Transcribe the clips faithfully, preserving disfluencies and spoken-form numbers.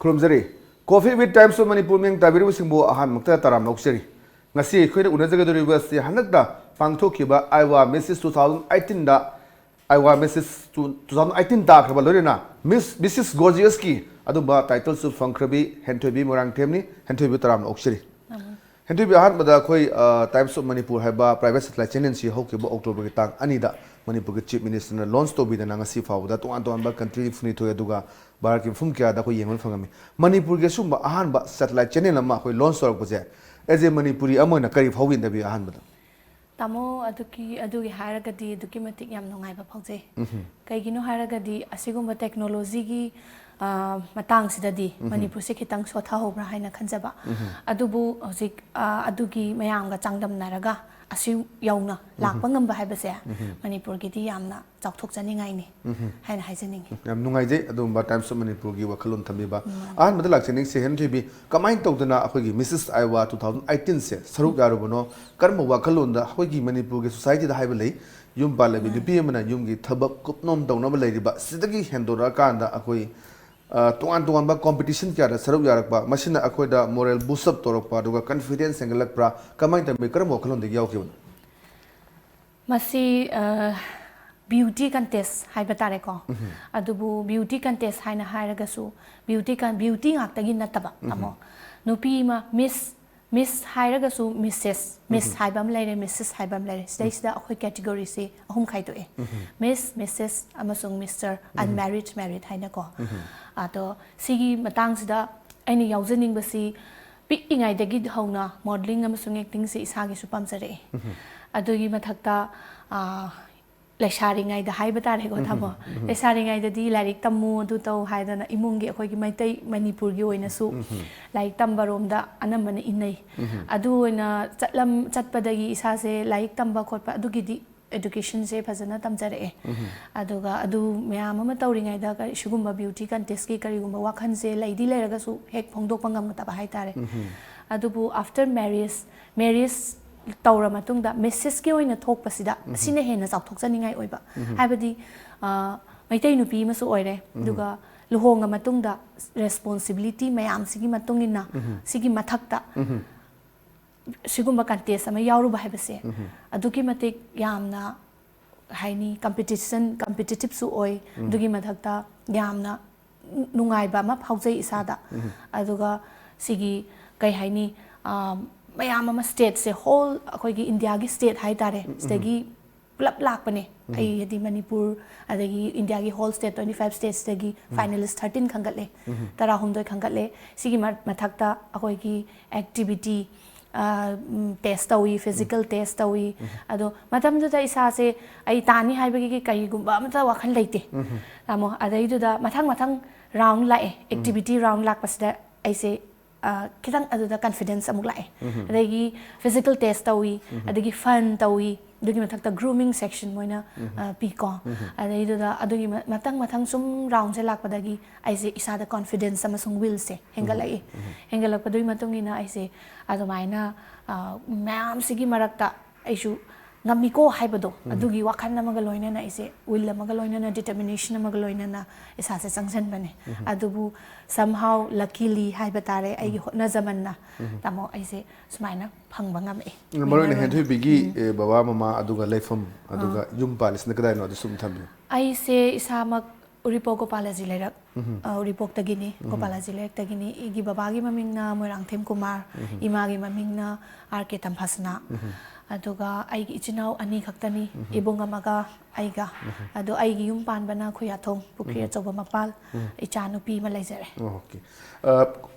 ꯈꯨꯔꯨꯝꯖꯔꯤ꯫ Coffee with Times of Manipur ꯃꯤꯌꯥꯝ ꯇꯥꯕꯤꯔꯤꯕꯁꯤꯡꯕꯨ ꯑꯍꯥꯟꯕꯃꯛꯇ ꯇꯔꯥꯝꯅ ꯑꯣꯛꯆꯔꯤ꯫ ꯉꯁꯤ ꯑꯩꯈꯣꯏꯅ ꯎꯅꯖꯒꯗꯧꯔꯤꯕ ꯑꯁꯤ ꯍꯟꯗꯛꯇ ꯄꯥꯡꯊꯣꯛꯈꯤꯕ ꯑꯥꯏꯋꯥ ꯃꯤꯁꯤꯁ ꯇꯨ ꯊꯥꯎꯖꯟ ꯑꯩꯠꯇꯤꯟꯗ, ꯑꯥꯏꯋꯥ ꯃꯤꯁꯤꯁ ꯇꯨ ꯊꯥꯎꯖꯟ ꯑꯩꯠꯇꯤꯟ ꯇꯥꯈ꯭ꯔꯕ ꯂꯣꯏꯅꯅ ꯃꯤꯁ, ꯃꯤꯁꯤꯁ ꯒꯣꯔꯖꯤꯌꯁꯀꯤ ꯑꯗꯨꯝꯕ ꯇꯥꯏꯇꯜꯁꯨ ꯐꯪꯈ꯭ꯔꯕꯤ ꯍꯦꯟꯊꯣꯏꯕꯤ ꯃꯣꯏꯔꯥꯡꯊꯦꯝꯅꯤ꯫ ꯍꯦꯟꯊꯣꯏꯕꯤ, ꯇꯔꯥꯝꯅ ꯑꯣꯛꯆꯔꯤ꯫ ꯍꯦꯟꯊꯣꯏꯕꯤ, ꯑꯍꯥꯟꯕꯗ ꯑꯩꯈꯣꯏ, ꯑ, Times of Manipur ꯍꯥꯏꯕ private satellite channel ꯁꯤ ꯍꯧꯈꯤꯕ October ꯒꯤ ꯇꯥꯡ ꯑꯅꯤꯗ ꯃꯅꯤꯄꯨꯔꯒꯤ Chief Minister ꯅ launch ꯇꯧꯕꯤꯗꯅ ꯉꯁꯤ ꯐꯥꯎꯕꯗ ꯇꯣꯉꯥꯟ ꯇꯣꯉꯥꯟꯕ country ꯅꯤꯐꯨꯅꯤꯊꯣꯏ ꯑꯗꯨꯒ ꯚꯥꯔꯠꯀꯤ ꯃꯐꯝ ꯀꯌꯥꯗ ꯑꯩꯈꯣꯏ ꯌꯦꯡꯕ ꯐꯪꯉꯝꯃꯤ꯫ ꯃꯅꯤꯄꯨꯔꯒꯤ ꯑꯁꯨꯝꯕ ꯑꯍꯥꯟꯕ satellite channel ꯑꯃ ꯑꯩꯈꯣꯏ launch ꯇꯧꯔꯛꯄꯁꯦ, as a ꯃꯅꯤꯄꯨꯔꯤ ꯑꯃ ꯑꯣꯏꯅ ꯀꯔꯤ ꯐꯥꯎꯏ, ꯍꯦꯟꯊꯣꯏꯕꯤ, ꯑꯍꯥꯟꯕꯗ? ꯇꯥꯃꯣ, ꯑꯗꯨꯒꯤ, ꯑꯗꯨꯒꯤ ꯍꯥꯏꯔꯒꯗꯤ ꯑꯗꯨꯛꯀꯤ ꯃꯇꯤꯛ ꯌꯥꯝ ꯅꯨꯡꯉꯥꯏꯕ ꯐꯥꯎꯖꯩ꯫ ꯀꯩꯒꯤꯅꯣ ꯍꯥꯏꯔꯒꯗꯤ ꯑꯁꯤꯒꯨꯝꯕ technology ꯒꯤ, ꯑ, ꯃꯇꯥꯡꯁꯤꯗꯗꯤ ꯃꯅꯤꯄꯨꯔꯁꯦ ꯈꯤꯇꯪ ꯁꯣꯊꯍꯧꯕ꯭ꯔꯥ ꯍꯥꯏꯅ ꯈꯟꯖꯕ꯫ ꯑꯗꯨꯕꯨ ꯍꯧꯖꯤꯛ, ꯑ, ꯑꯗꯨꯒꯤ ꯃꯌꯥꯝꯒ ꯆꯥꯡꯗꯝꯅꯔꯒ ꯑꯁꯤ ꯌꯧꯅ ꯂꯥꯛꯄ ꯉꯝꯕ ꯍꯥꯏꯕꯁꯦ ꯃꯅꯤꯄꯨꯔꯒꯤꯗꯤ ꯌꯥꯝꯅ ꯆꯥꯎꯊꯣꯛꯆꯅꯤꯡꯉꯥꯏꯅꯤ ꯍꯥꯏꯅ ꯍꯥꯏꯖꯅꯤꯡꯉꯤ꯫ ꯌꯥꯝ ꯅꯨꯡꯉꯥꯏꯖꯩ ꯑꯗꯨꯒꯨꯝꯕ Times of Manipur ꯒꯤ ꯋꯥꯈꯜꯂꯣꯟ ꯊꯝꯕꯤꯕ꯫ ꯑꯍꯥꯟꯕꯗ ꯂꯥꯛꯆꯅꯤꯡꯁꯦ, ꯍꯦꯟꯊꯣꯏꯕꯤ, ꯀꯃꯥꯏꯅ ꯇꯧꯗꯅ ꯑꯩꯈꯣꯏꯒꯤ ꯃꯤꯁꯤꯁ ꯑꯥꯏꯋꯥ ꯇꯨ ꯊꯥꯎꯖꯟ ꯑꯩꯠꯇꯤꯟ ꯁꯦ ꯁꯔꯨꯛ ꯌꯥꯔꯨꯕꯅꯣ? ꯀꯔꯝꯕ ꯋꯥꯈꯜꯂꯣꯟꯗ? ꯑꯩꯈꯣꯏꯒꯤ ꯃꯅꯤꯄꯨꯔꯒꯤ society ꯗ ꯍꯥꯏꯕ ꯂꯩ, ꯌꯨꯝ ꯄꯥꯜꯂꯕꯤ ꯅꯨꯄꯤ ꯑꯃꯅ ꯌꯨꯝꯒꯤ ꯊꯕꯛ ꯀꯨꯞꯅꯣꯝ ꯇꯧꯅꯕ ꯂꯩꯔꯤꯕ ꯁꯤꯗꯒꯤ ꯍꯦꯟꯗꯣꯔꯛꯑꯀꯥꯟꯗ ꯑꯩꯈꯣꯏ, ꯑ, ꯇꯣꯉꯥꯟ ꯇꯣꯉꯥꯟꯕ competition ꯀꯌꯥꯗ ꯁꯔꯨꯛ ꯌꯥꯔꯛꯄ, ꯃꯁꯤꯅ ꯑꯩꯈꯣꯏꯗ moral boost up ꯇꯧꯔꯛꯄ, ꯑꯗꯨꯒ confidence ꯍꯦꯟꯒꯠꯂꯛꯄ꯭ꯔꯥ? ꯀꯃꯥꯏꯅ ꯇꯧꯕꯤ? ꯀꯔꯝꯕ ꯋꯥꯈꯜꯂꯣꯟꯗꯒꯤ ꯌꯥꯎꯈꯤꯕꯅꯣ? ꯃꯁꯤ, ꯑ, beauty contest ꯍꯥꯏꯕ ꯇꯥꯔꯦꯀꯣ꯫ ꯑꯗꯨꯕꯨ beauty contest ꯍꯥꯏꯅ ꯍꯥꯏꯔꯒꯁꯨ beauty con-, beauty ꯉꯥꯛꯇꯒꯤ ꯅꯠꯇꯕ, ꯇꯥꯃꯣ꯫ ꯅꯨꯄꯤ ꯑꯃ Miss, Miss ꯍꯥꯏꯔꯒꯁꯨ Missus, Miss ꯍꯥꯏꯕ ꯑꯃ ꯂꯩꯔꯦ, Missus ꯍꯥꯏꯕ ꯑꯃ ꯂꯩꯔꯦ꯫ ꯁꯤꯗꯩꯁꯤꯗ ꯑꯩꯈꯣꯏ category ꯁꯦ ꯑꯍꯨꯝ ꯈꯥꯏꯗꯣꯛꯑꯦ꯫ Miss, Missus ꯑꯃꯁꯨꯡ Mister, unmarried, married ꯍꯥꯏꯅꯀꯣ꯫ ꯑꯗꯣ ꯁꯤꯒꯤ ꯃꯇꯥꯡꯁꯤꯗ ꯑꯩꯅ ꯌꯥꯎꯖꯅꯤꯡꯕꯁꯤ, ꯄꯤꯛꯏꯉꯩꯗꯒꯤ ꯍꯧꯅ modelling ꯑꯃꯁꯨꯡ acting ꯁꯦ ꯏꯁꯥꯒꯤꯁꯨ ꯄꯥꯝꯖꯔꯛꯑꯦ꯫ ꯑꯗꯨꯒꯤ ꯃꯊꯛꯇ, ꯑ, ꯂꯩꯁꯥꯔꯤꯉꯩꯗ ꯍꯥꯏꯕ ꯇꯥꯔꯦꯀꯣ, ꯇꯥꯃꯣ꯫ ꯂꯩꯁꯥꯔꯤꯉꯩꯗꯗꯤ ꯂꯥꯏꯔꯤꯛ ꯇꯝꯃꯨ, ꯑꯗꯨ ꯇꯧ ꯍꯥꯏꯗꯅ ꯏꯃꯨꯡꯒꯤ ꯑꯩꯈꯣꯏꯒꯤ ꯃꯩꯇꯩ ꯃꯅꯤꯄꯨꯔꯒꯤ ꯑꯣꯏꯅꯁꯨ ꯂꯥꯏꯔꯤꯛ ꯇꯝꯕꯔꯣꯝꯗ ꯑꯅꯝꯕꯅ ꯏꯟꯅꯩ꯫ ꯑꯗꯨ ꯑꯣꯏꯅ ꯆꯠꯂꯝ-, ꯆꯠꯄꯗꯒꯤ ꯏꯁꯥꯁꯦ ꯂꯥꯏꯔꯤꯛ ꯇꯝꯕ ꯈꯣꯠꯄ ꯑꯗꯨꯒꯤꯗꯤ education ꯁꯦ ꯐꯖꯅ ꯇꯝꯖꯔꯛꯑꯦ꯫ ꯑꯗꯨꯒ ꯑꯗꯨ ꯃꯌꯥꯝ ꯑꯃ ꯇꯧꯔꯤꯉꯩꯗ ꯀꯔꯤ, ꯁꯤꯒꯨꯝꯕ beauty contest ꯀꯤ ꯀꯔꯤꯒꯨꯝꯕ ꯋꯥꯈꯜꯁꯦ ꯂꯩꯗꯤ ꯂꯩꯔꯒꯁꯨ ꯍꯦꯛ ꯐꯣꯡꯗꯣꯛꯄ ꯉꯝꯗꯕ ꯍꯥꯏꯇꯥꯔꯦ꯫ ꯑꯗꯨꯕꯨ after marriage, marriage ꯇꯧꯔ ꯃꯇꯨꯡꯗ Missus ꯀꯤ ꯑꯣꯏꯅ ꯊꯣꯛꯄꯁꯤꯗ ꯑꯁꯤꯅ ꯍꯦꯟꯅ ꯆꯥꯎꯊꯣꯛꯆꯅꯤꯡꯉꯥꯏ ꯑꯣꯏꯕ꯫ ꯍꯥꯏꯕꯗꯤ, ꯑ, ꯃꯩꯇꯩ ꯅꯨꯄꯤ ꯑꯃꯁꯨ ꯑꯣꯏꯔꯦ, ꯑꯗꯨꯒ ꯂꯨꯍꯣꯡꯉ ꯃꯇꯨꯡꯗ ꯔꯦꯁꯄꯣꯟꯁꯤꯕꯤꯂꯤꯇꯤ ꯃꯌꯥꯝꯁꯤꯒꯤ ꯃꯇꯨꯡ ꯏꯟꯅ, ꯁꯤꯒꯤ ꯃꯊꯛꯇ ꯁꯤꯒꯨꯝꯕ ꯀꯟꯇꯦꯁ ꯑꯃ ꯌꯥꯎꯔꯨꯕ ꯍꯥꯏꯕꯁꯦ ꯑꯗꯨꯛꯀꯤ ꯃꯇꯤꯛ ꯌꯥꯝꯅ, ꯍꯥꯏꯅꯤ, ꯀꯝꯄꯤꯇꯤꯁꯟ ꯀꯝꯄꯤꯇꯤꯇꯤꯞꯁꯨ ꯑꯣꯏ꯫ ꯑꯗꯨꯒꯤ ꯃꯊꯛꯇ ꯌꯥꯝꯅ ꯅꯨꯡꯉꯥꯏꯕ ꯑꯃ ꯐꯥꯎꯖꯩ ꯏꯁꯥꯗ꯫ ꯑꯗꯨꯒ ꯁꯤꯒꯤ, ꯀꯩ ꯍꯥꯏꯅꯤ, ꯑꯥ, ꯃꯌꯥꯝ ꯑꯃ, ꯁ꯭ꯇꯦꯠꯁꯦ, ꯍꯣꯜ ꯑꯩꯈꯣꯏꯒꯤ ꯏꯟꯗꯤꯌꯥꯒꯤ ꯁ꯭ꯇꯦꯠ ꯍꯥꯏꯇꯥꯔꯦ, ꯁꯤꯗꯒꯤ ꯄꯨꯂꯞ ꯂꯥꯛꯄꯅꯦ꯫ ꯑꯩ, ꯍꯥꯏꯗꯤ, ꯃꯅꯤꯄꯨꯔ, ꯑꯗꯒꯤ ꯏꯟꯗꯤꯌꯥꯒꯤ ꯍꯣꯜ ꯁ꯭ꯇꯦꯠ ꯇ꯭ꯋꯦꯟꯇꯤ ꯐꯥꯏꯚ ꯁ꯭ꯇꯦꯠꯁꯇꯒꯤ ꯐꯥꯏꯅꯦꯂꯤꯁ ꯊꯥꯔꯇꯤꯟ ꯈꯟꯒꯠꯂꯦ, ꯇꯔꯥꯍꯨꯝꯗꯣꯏ ꯈꯟꯒꯠꯂꯦ꯫ ꯁꯤꯒꯤ ꯃ-, ꯃꯊꯛꯇ ꯑꯩꯈꯣꯏꯒꯤ ꯑꯦꯛꯇꯤꯚꯤꯇꯤ, ꯑ, ꯎꯝ, ꯇꯦꯁ ꯇꯧꯏ, ꯐꯤꯖꯤꯀꯦꯜ ꯇꯦꯁ ꯇꯧꯏ꯫ ꯑꯗꯣ ꯃꯇꯝꯗꯨꯗ ꯏꯁꯥꯁꯦ ꯑꯩ ꯇꯥꯅꯤ ꯍꯥꯏꯕꯒꯤ ꯀꯔꯤꯒꯨꯝꯕ ꯑꯃꯇ ꯋꯥꯈꯜ ꯂꯩꯇꯦ, ꯇꯥꯃꯣ꯫ ꯑꯗꯩꯗꯨꯗ ꯃꯊꯪ ꯃꯊꯪ ꯔꯥꯎꯟ ꯂꯥꯛꯑꯦ, ꯑꯦꯛꯇꯤꯚꯤꯇꯤ ꯔꯥꯎꯟ ꯂꯥꯛꯄꯁꯤꯗ ꯑꯩꯁꯦ, ꯑ, ꯈꯤꯇꯪ ꯑꯗꯨꯗ ꯀꯟꯐꯤꯗꯦꯟꯁ ꯑꯃꯨꯛ ꯂꯥꯛꯑꯦ꯫ ꯑꯗꯒꯤ ꯐꯤꯖꯤꯀꯦꯜ ꯇꯦꯁ ꯇꯧꯏ, ꯑꯗꯒꯤ ꯐꯟ ꯇꯧꯏ, ꯑꯗꯨꯒꯤ ꯃꯊꯛꯇ ꯒ꯭ꯔꯨꯃꯤꯡ ꯁꯦꯛꯁꯟ ꯃꯣꯏꯅ, ꯑ, ꯄꯤꯀꯣ꯫ ꯑꯗꯩꯗꯨꯗ ꯑꯗꯨꯒꯤ ꯃ-, ꯃꯊꯪ ꯃꯊꯪ ꯁꯨꯝ ꯔꯥꯎꯟꯁꯦ ꯂꯥꯛꯄꯗꯒꯤ ꯑꯩꯁꯦ ꯏꯁꯥꯗ ꯀꯣꯟꯐꯤꯗꯦꯟꯁ ꯑꯃꯁꯨꯡ ꯋꯤꯜꯁꯦ ꯍꯦꯟꯒꯠꯂꯛꯏ꯫ ꯍꯦꯟꯒꯠꯂꯛꯄꯗꯨꯒꯤ ꯃꯇꯨꯡ ꯏꯟꯅ ꯑꯩꯁꯦ ꯑꯗꯨꯃꯥꯏꯅ, ꯑ, ꯃꯌꯥꯝꯁꯤꯒꯤ ꯃꯔꯛꯇ ꯑꯩꯁꯨ ꯉꯝꯃꯤꯀꯣ ꯍꯥꯏꯕꯗꯣ, ꯑꯗꯨꯒꯤ ꯋꯥꯈꯜ ꯑꯃꯒ ꯂꯣꯏꯅꯅ ꯑꯩꯁꯦ ꯋꯤꯜ ꯑꯃꯒ ꯂꯣꯏꯅꯅ, ꯗꯤꯇꯔꯃꯤꯅꯦꯁꯟ ꯑꯃꯒ ꯂꯣꯏꯅꯅ ꯏꯁꯥꯁꯦ ꯆꯪꯁꯤꯟꯕꯅꯦ꯫ ꯑꯗꯨꯕꯨ somehow luckily ꯍꯥꯏꯕ ꯇꯥꯔꯦ, ꯑꯩꯒꯤ ꯍꯣꯠꯅꯖꯃꯟꯅ, ꯇꯥꯃꯣ, ꯑꯩꯁꯦ ꯁꯨꯃꯥꯏꯅ ꯐꯪꯕ ꯉꯝꯃꯛꯑꯦ꯫ ꯃꯔꯨ ꯑꯣꯏꯅ winner ꯑꯣꯏꯅ꯫ ꯍꯦꯟꯊꯣꯏꯕꯤꯒꯤ, ꯎꯝ꯫ ꯑꯦ, ꯕꯕꯥ ꯃꯃꯥ ꯑꯗꯨꯒ ꯂꯩꯐꯝ ꯑꯗꯨꯒ ꯑꯥ꯫ ꯌꯨꯝ ꯄꯥꯜꯂꯤꯁꯤꯅ ꯀꯗꯥꯏꯅꯣ ꯑꯗꯨꯁꯨ ꯑꯗꯨꯝ ꯊꯝꯕꯤꯌꯨ꯫ ꯑꯩꯁꯦ ꯏꯁꯥꯃꯛ ꯎꯔꯤꯄꯣꯛ ꯒꯣꯄꯥꯂꯖꯤ ꯂꯩꯔꯛ, ꯎꯝ꯫ ꯑ, ꯎꯔꯤꯄꯣꯛꯇꯒꯤꯅꯤ, ꯎꯝ꯫ ꯒꯣꯄꯥꯂꯖꯤ ꯂꯩꯔꯛꯇꯒꯤꯅꯤ꯫ ꯑꯩꯒꯤ ꯕꯕꯥꯒꯤ ꯃꯃꯤꯡꯅ ꯃꯣꯏꯔꯥꯡꯊꯦꯝ ꯀꯨꯃꯥꯔ, ꯎꯝ꯫ ꯏꯃꯥꯒꯤ ꯃꯃꯤꯡꯅ ꯑꯥꯔ ꯀꯦ ꯇꯝꯐꯥꯁꯅꯥ꯫ ꯎꯝ꯫ ꯑꯗꯨꯒ ꯑꯩꯒꯤ ꯏꯆꯤꯟ ꯏꯅꯥꯎ ꯑꯅꯤ ꯈꯛꯇꯅꯤ, ꯎꯝ꯫ ꯏꯕꯨꯡ ꯑꯃꯒ ꯑꯩꯒ꯫ ꯎꯝ꯫ ꯑꯗꯣ ꯑꯩꯒꯤ ꯌꯨꯝ ꯄꯥꯟꯕꯅ ꯈꯨꯌꯥꯊꯣꯡ ꯄꯨꯈ꯭ꯔꯤ ꯎꯝ꯫ ꯑꯆꯧꯕ ꯃꯄꯥꯜ, ꯎꯝ꯫ ꯏꯆꯥ ꯅꯨꯄꯤ ꯑꯃ ꯂꯩꯖꯔꯦ꯫ ꯑꯣꯀꯦ꯫ ꯑ,